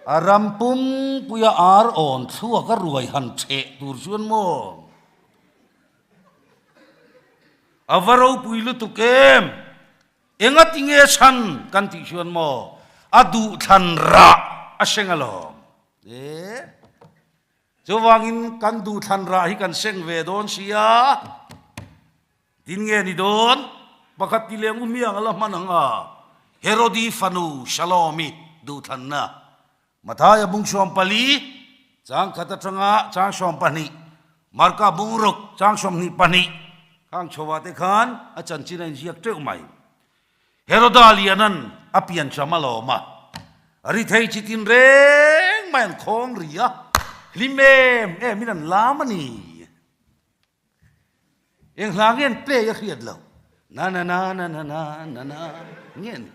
A ram pumpuia ar awn thluaka ruai han chheh tur chuan maw? A va ropui lutuk em? Engati nge chhan kan tih chuan maw a duhthlan rah a seng alawm. E, chuvangin kan duhthlan rah hi kan seng ve dawn sia. Tin nge ni dawn? Pakhat ti leng u miang a la hman ang a, Herodi fanu Salomi duhthlanna Mathaia bung 14, chang khat atanga chang 12, Marka bung ruk chang 22, khang chhoah te khan a chanchin a inziak teuh mai. Heroda Lianan a piancham a lawm a, ri thei chi tin reng mai an khawng ri a, hlim em emin an lam a ni. Eng hla nge an play a hriat lo. Na na na na na na na na nge ni.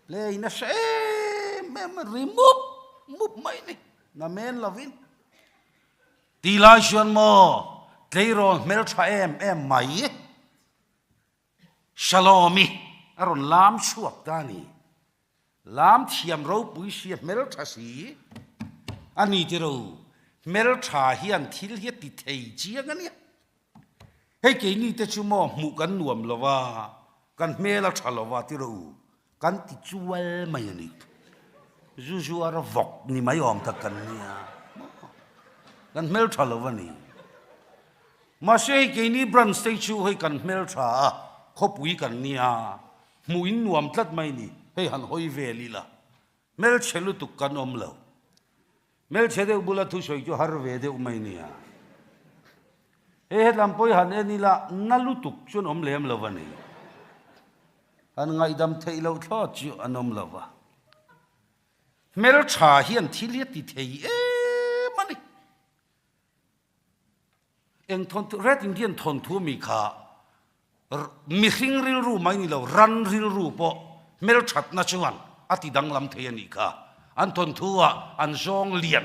Play nasa em em a ri mup mup mai ni. Na men lovin. Ti lai chuan maw tleirawl hmeltha em em mai Shalom-i a rawn lam chhuak ta ni. Lam thiam ropui sia hmeltha si a ni tiro, hmeltha hian thil hi a ti thei chiang a nia. Hei keini te chu maw hmuh kan nuam lo va, kan hmel a tha lo va tiro, kan ti chual mai a ni. Zu zuar a vawk ni mai awm tak kan nia, kan hmeltha lo a ni. Mahse hei keini branch te chu hei kan hmeltha a, khawpui kan nia. Hmuh in nuam tlat mai ni, hei han hawi vel ila, hmelchhe lutuk kan awm lo. Hmelchhe deuh bula thusawi chu har ve deuh mai nia. Hei hetlam pawh hi han en ila, na lutuk chu an awm lem lo a ni. Han ngaihdam theih loh thlawt chu an awm lo va. Hmeltha hian thil hi a ti thei em a ni. Eng thawnthu, Red Indian thawnthu mi kha mihring rilru mai ni lo, ran rilru pawh hmelthatna chuan a ti danglam thei a nih kha. An thawnthu ah an zawng lian,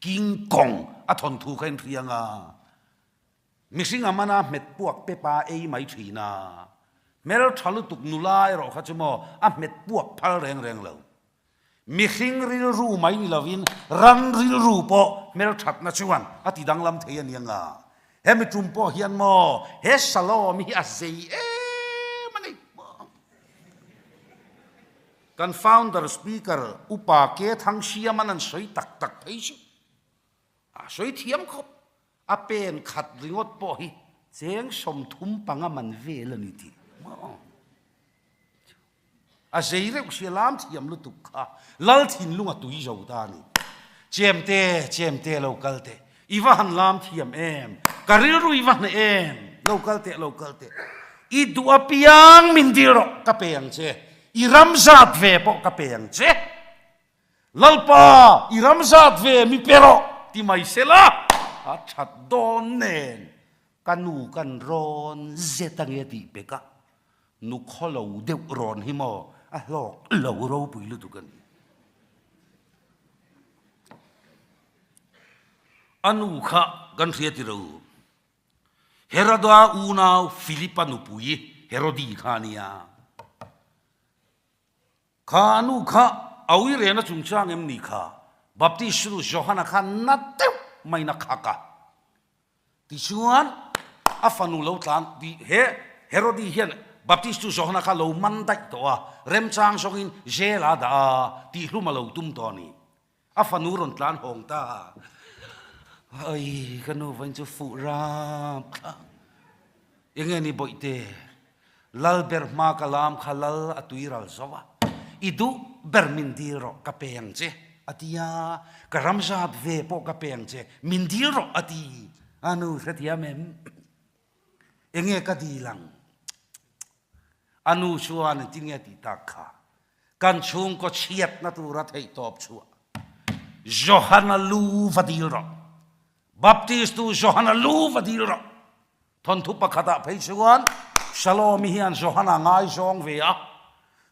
King Kong a thawnthu kha in hriang a, mihring a mana hmet puak pepa ei mai thin a, hmeltha lutuk nula erawh kha chu maw a hmet puak phal reng reng lo. Mihring rilru mai ni lovin ran rilru pawh hmelthatna chuan a ti danglam thei a ni anga. Hemi tum pawh hian maw he Shalom hi a zei em a ni. Kan founder speaker Upa Ke Thangsiaman an sawi tak tak phei chu a sawi thiam khawp. A pen khat ringawt pawh hi cheng 35 man vel a ni tih maw? A zei reuh sia lam thiam lutuk kha Lal thinlung a tui zo ta a ni. Chemte, chemte lo kal teh, i va han lam thiam em, ka rilru i va hneh em, lo kal teh, lo kal teh, i duh apiang min dil rawh, ka pe ang che, i ram zat ve pawh ka pe ang che. Lalpa, i ram zat ve mi pe rawh ti mai sela, a that dawn nen ka nu kan rawn zet ange tih pek a, nu khawlo deuh rawn hi maw a hlawk lo ropui lutuk a ni. A nu kha kan hria ti ro. Heroda unau Philipa nupui Herodi kha a nia. Kha nu kha a ui rena chungchang em ni kha? Baptist nu Johana kha na deuh maiin a khak a. Tichuan, a fanu lo tlan ti he Herodi hian Baptist nu Johana kha lo man daih tawh a, remchang zawngin jail a dah a, tihhlum a lo tum tawh a ni. A fanu rawn tlan hawng ta. Ai, ka nu vawiin chu fuh rap thla. Enge ni bawihte, lal ber hma ka lam kha lal a tui ral zo a, i duh ber min dil rawh ka pe ang che a ti a, ka ram zat ve pawh ka pe ang che, min dil rawh a ti. A nu hrethiam em? Enge ka dil ang? A nu chuan engtin nge tih tak kha? Kan chhungkaw chhiatna tura theihtawp chhuah Johana lu va dil rawh. Baptistu Johana lu va dil rawh. Thawnthu pakhatah phei chuan Salomi hian Johana ngaizawng ve a,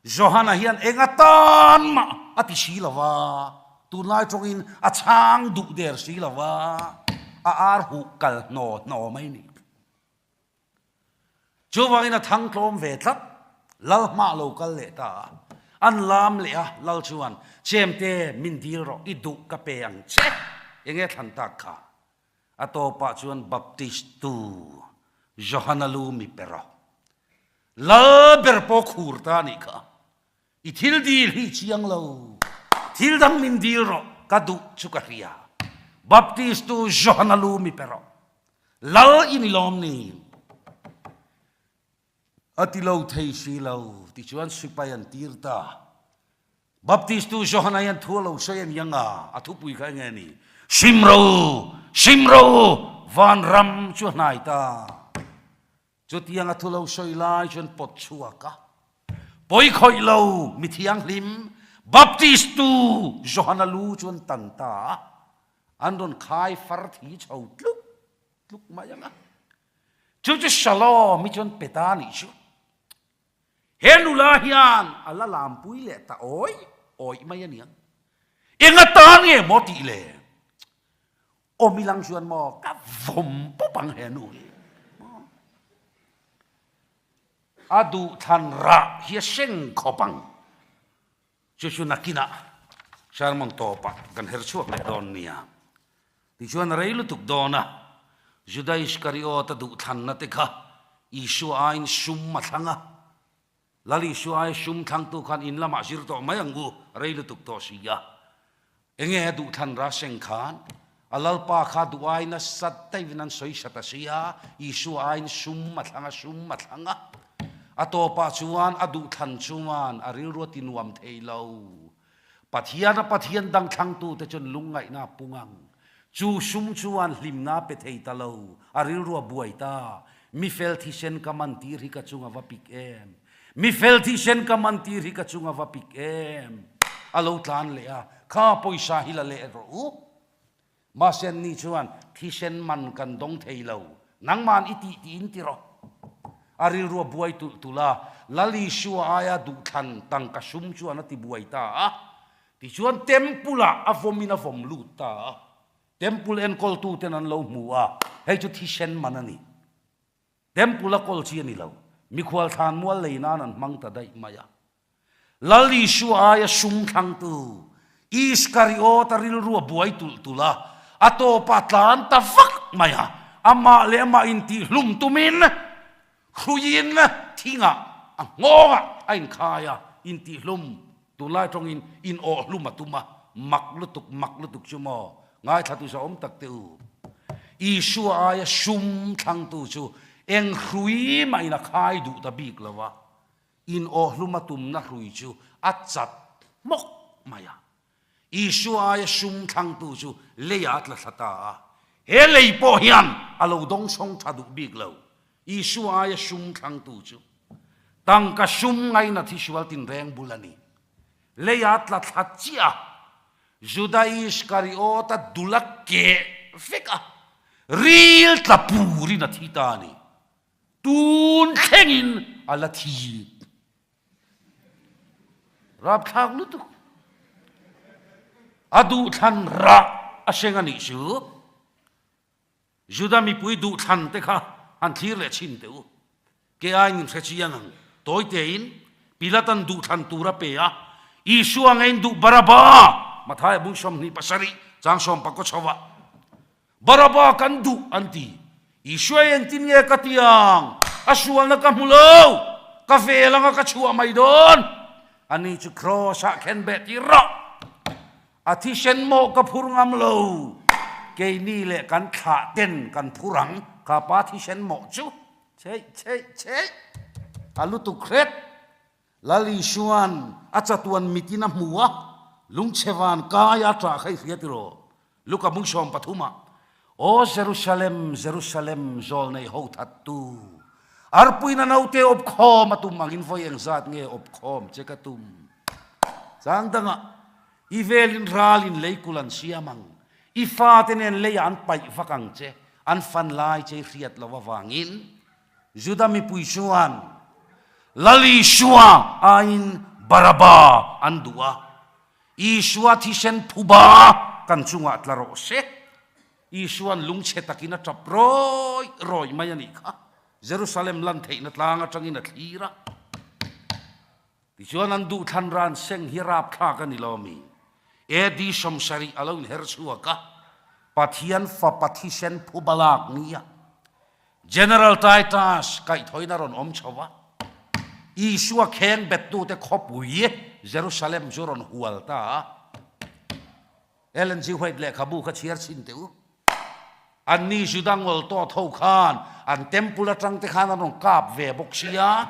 Johana hian eng atan mah a ti si lo va, tunlai tawngin a chhang duh der si lo va, a ar huh kal hnaw hnaw mai ni. Chuvangin a thang tlawm ve tlat, Lal hmah lo kal leh ta a. An lam leh a, Lal chuan, Chemte, min dil rawh, i duh ka pe ang che. Enge thlan tak kha? A tawpah chuan Baptist-tu Johana lu mi pe rawh. Lal ber pawh khur ta nih kha. I thil dil hi chiang lo. Thil dang min dil rawh, ka duh chu ka hria. Baptist-tu Johana lu mi pe rawh. Lal i ni lawm ni? A ti lo thei si lo, tichuan sipai an tir ta. Baptist-tu Johana hian thu a lo sawi a ni ang a, a thupui kha enge a ni? Sim ro u! Sim ro u! Vanram chu a hnai ta. Chutiang a thu lo sawi lai chuan pawt chhuak a, pawi khawih lo mi thianghlim Baptist-tu Johana lu chu an tan ta a, an rawn khai far thi chho tluk tluk mai ang a. Chu chu Shalom hi chuan pe ta a nih chu. He nula hian a la lampui leh ta awih awih mai a niang. Eng atan nge maw tih le? Awm i lang chuan maw ka vawm pawp ang he nu hi. A duhthlan rah hi a seng khawp ang. Chu chu nakinah sermon tawpah kan her chhuak leh dawn nia. Tichuan a rei lutuk dawn a, Juda Iskariot a duhthlanna te kha Isua aiin sum a thlang a. Lal Isua aia sum thlangtu khan in lamah zir tawh mai ang u, a rei lutuk tawh si a. Enge a duhthlan ra seng khan a Lalpa kha duh ai nasa daivin an sawi sat a si a, Isua aiin sum a thlang a, sum a thlang a. A tawpah chuan a duhthlan chuan a rilru a ti nuam thei lo. Pathian a Pathian dang thlangtute chuan lungngaihna a pung ang. Chu sum chuan hlimna a pe thei ta lo, a rilru a buai ta. Mi fel thisen ka man tir hi ka chung a va pik em? Mi fel thisen ka man tir hi ka chung a va pik em? A lo tlan leh a, Kha pawisa hi la leh rawh u. Mahse anni chuan thisen man kan dawng thei lo, nangman i tih tiin ti rawh. A rilru a buai tulh tulh a, Lal Isua aia duhthlan tangka sum chuan a ti buai ta a. Tichuan temple ah a vawmin a vawm lut ta a. Temple enkawltuten an lo hmu a, hei chu thisen man a ni. Temple a kawl chi a ni lo, mikhual thlan mual lei nan an hmang ta daih mai a. Lal Isua aia sum thlangtu Iskariot a rilru a buai tulh tulh a, a tawpah tlan ta vak mai a, amah leh amah intihhlum tumin hruiin thingah a nghawngah a inkhai a, intihhlum. Tunlai tawngin in awh hlum a tum a, mak lutuk, mak lutuk chu maw? Ngaithlatu sa awm tak teh u. Isua aia sum thlangtu chu eng hrui mahin a khai duh ta bik lo a, in awh hlum a tumna hrui chu a chat hmawk mai a. Isua aia sum thlangtu chu leiah a tla thla ta a, he lei pawh hian a lo dawngsawng tha duh bik lo. Isua aia sum thlangtu chu tangka sum ngaina thisual tinreng bul a ni. Leiah tla thla chiah a, Juda Iskariota dul a keh vek a, ril tla purin a thi ta a ni. Tun thlengin a la thi. Rapthlak lutuk. A duhthlan rah a hreng a nih chu. Juda mipui duhthlan te kha han thlir leh chhin teh u. Ke aiin in hre chiang ang. Tawi tein Pilatan duhthlan tur a pe a, Isua ngeiin duh Baraba! Mathaia bung 27 chang sawmpakaw chho ah Baraba kan duh an ti. Isua engtin nge ka ti ang? A sualna ka hmu lo! Ka vel anga ka chhuah mai dawn! Ani chu Kraws ah khen beh tir rawh! A thisen maw ka phur ngam lo, keini leh kan thlah ten kan phur ang, ka pa thisen maw chu cheih cheih cheih a lutuk hret. Lal Isuan a chatuan mitin a hmu a, lungchhe van kai a ṭah kha i hria tiraw? Luka bung 13 ah, Aw Jerusalem, Jerusalem, zawl nei ho thattu, arpuina naute awp khawm a tum angin vawi engzat nge awp khawm che ka tum? Chang dangah, I velin ralin leikul an siam ang, i fate nen leiah an paih vak ang che, an fan lai che i hriat loh avangin. Juda mipui chuan Lal Isua aiin Baraba an duh a, Isua thisen phuba kan chungah tla rawh se. Isua'n lungchhe takin a tap rawih rawih mai a nih kha. Jerusalem lan theihna tlang atangin a thlir a. Tichuan an duhthlan ran seng hi rapthlak a ni lo mi? AD 70 a lo inher chhuak a, Pathian fapa thisen phuba lak nia General Titus kaihthawin a rawn awm chho a, Isua kheng bettute khawpui Jerusalem chu rawn hual ta a. Ellen G. White lehkhabu kha chhiar chhin teh u. Anni Juda ngawlh tawt ho khan an temple atang te khan an rawn kap ve bawk sia.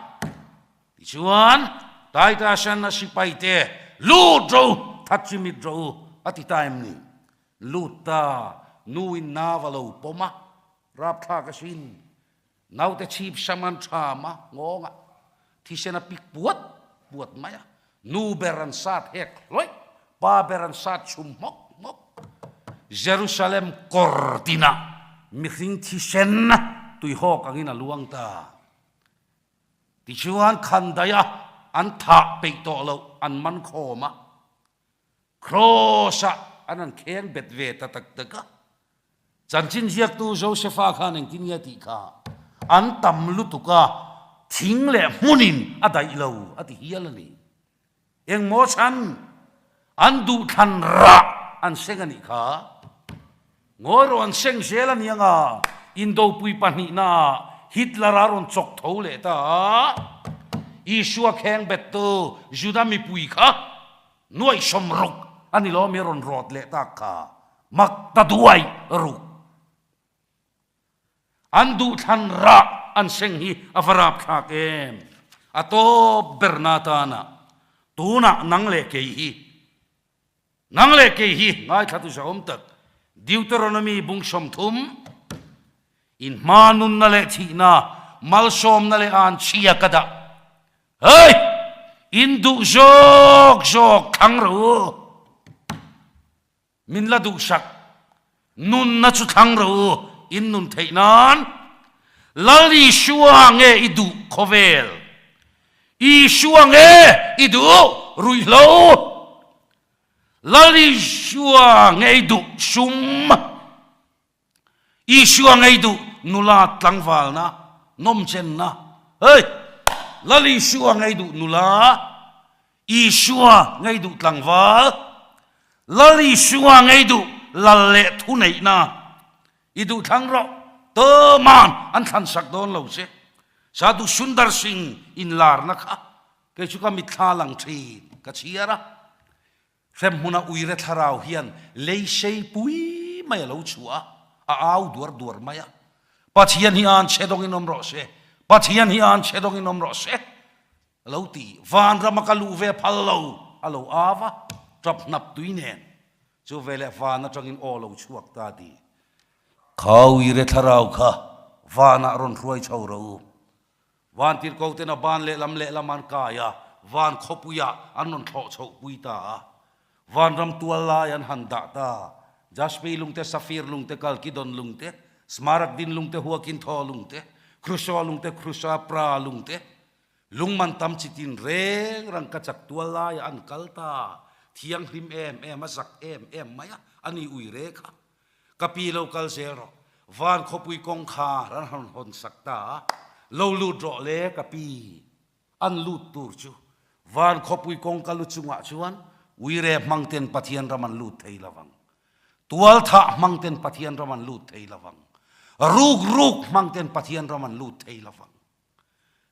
Tichuan, Titus-an a sipaite, Lut rawh u, that chi mit rawh u, a ti ta em ni? Lut ta, nuin nau a lo pawm a, rapthlak asin. Naute chhip sam an ṭham a, nghawngah thisen a pik puat puat mai a, nu ber an sat hek hlawih, pa ber an sat chhum hmawk hmawk. Jerusalem kawr tinah mihring thisen tuihawk angin a luang ta. Tichuan khandaih a an thah peih tawh loh an man khawm a, Kraws ah an han kheng bet ve ta tak tak a. Chanchin ziaktu Josefa khan engtin nge tih kha an tam lutuk a, thing leh hmunin a daih lo a ti hial a ni. Engmaw chhan an duhthlan rah an seng a nih kha. Ngawi rawh an seng zel a nia nga, Indopui pahnihna Hitler a rawn chawk tho leh ta a, Isua kheng bettu Juda mipui kha nuaihsawm ruk a ni lo mi a rawn rawt leh tak kha, mak ta duai ruk. An duhthlan rah an seng hi a va rapthlak em? A tawp berna atana tunah nang leh kei hi Nang leh kei hi ngaithlatu zahawm tak Deuteronomy bung 30, in hma nunna leh thihna, malsawmna leh an chhia ka dah. Hei! In duh zawk zawk thlang rawh u. Min la duhsak. Nunna chu thlang rawh u, in nun theih nan. Lal Isua nge i duh khawvel? Isua nge i duh ruihhlo? Lal Isua nge i duh sum? Isua nge i duh nula tlangvalna, nawmchenna? Hei! Lal Isua nge i duh nula? Isua ngei duh tlangval, Lal Isua ngei duh lal leh thuneihna i duh thlang rawh, tawman an thlan sak dawn lo che. Sadhu Sundar Singh inlarna kha. Kei chu ka mitthla lang thin, ka chhiar a. Hremhmuna uire thlarau hian lei sei pui mai a lo chhuah a, a au duar duar mai a. Pathian hi an chhe dawngin awm rawh se, Pathian hi an chhe dawngin awm rawh se, a lo ti. Vanrama ka luh ve phal lo, a lo au a, tap hnap tui nen. Chu veleh van atangin aw lo chhuak ta ti. Kha uire thlarau kha vanah rawn hruai chho rawh u. Van tirhko ten a ban lehlam lehlam an kai a, van khawpuiah an rawn thlawh chhoh pui ta a. Vanram tual lai an han dah ta. Jaspi lungte, Safir lungte, Kalkidon lungte, Smaragdin lungte, Huakinthaw lungte, Kruso lungte, Krusapra lungte, lungman tam chi tin reng rangkachak tual laiah an kal ta. Thianghlim em em a, zak em em mai a, a ni ui rek a. Ka pi lo kal zel rawh. Van khawpui kawngkhar an han hawn sak ta a, lo lut rawh le ka pi. An lut tur chu van khawpui kawngka lu chungah chuan uire hmang ten Pathian ram an lut thei lo vang. Tualthah hmang ten Pathian ram an lut thei lo vang. Ruk ruk hmang ten Pathian ram an lut thei lo vang.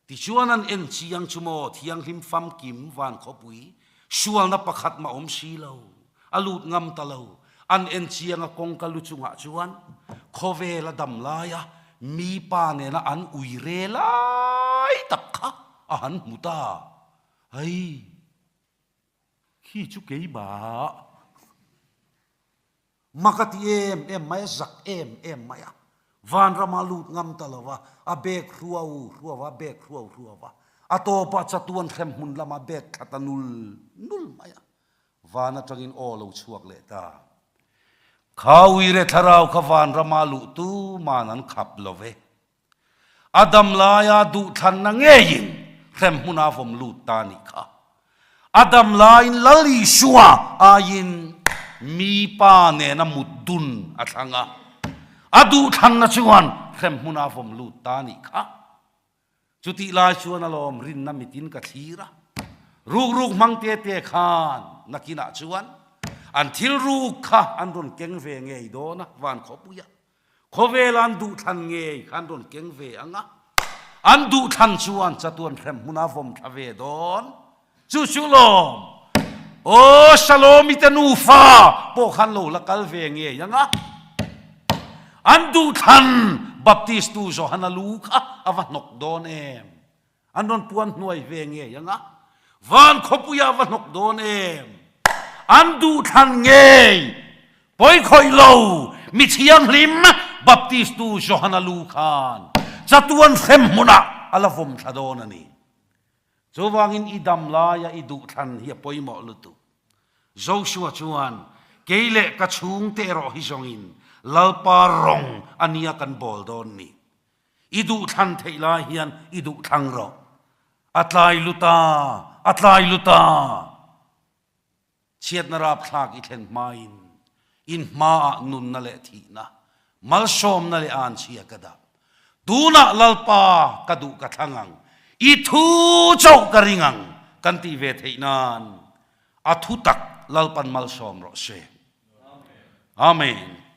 Tichuan an en chiang chu maw Thianghlim famkim van khawpui sualna pakhat mah awm si lo, a lut ngam ta lo. An en chiang a kawngka lu chungah chuan khawvel a dam laia mi pa nena an ui re lai tak kha a han hmu ta. Hei, khi chu keimah. Mak a ti em em mai a, zak em em mai a. Vanrama lut ngam ta lo va, a bek hruau hruau a, bek hruau hruau a. A tawpah chatuan hrem hmun lama bek thla ta nul nul mai a. Van atangin aw lo chhuak leh ta. Kha uire thlarau kha vanrama luh tuman an khap lo ve. A dam laia duhthlanna ngeiin hremhmun a vawm lut ta nih kha. A dam laiin Lal Isua aiin mi pa nena mut dun a thlang a, a duhthlanna chuan hremhmun a vawm lut ta nih kha. Chutih lai chuan alawm rinna mitin ka thlir a, rukruk hmang te te khan nakinah chuan an thil ruk kha an rawn keng ve ngei dawn a, van khawpuia Khawvel an duhthlan ngei kha an rawn keng ve ang a, an duhthlan chuan chatuan hrem hmuna vawm thla ve dawn. Chu chu lawm, Aw Salomi te nufa pawh khan lo la kal ve ngei ang a, an duhthlan Baptistu Johana lu kha a va hnawk dawn em? An rawn puan hnuai ve ngei ang a, van khawpuia va hnawk dawn em? An duhthlan ngei, pawi khawih lo, mi thianghlim Baptistu Johana lu khan chatuan hrem hmunah a la vawm thla dawn a ni. Chuvangin i dam laia i duhthlan hi a pawimawh lutuk. Joshua chuan, Kei leh ka chhungte erawh hi zawngin Lalpa rawng a nia kan bawl dawn ni. I duhthlan theih lai hian i duhthlang rawh. A tlai lut a, a tlai lut a. Chhiatna rapthlak i thlen hmain in hmaah nunna leh thihna, malsawmna leh anchhia ka dah. Tunah Lalpa ka duh ka thlang ang, i thu chauh ka ring ang kan tih ve theih nan a thu tak Lalpan malsawm rawh se. Amen.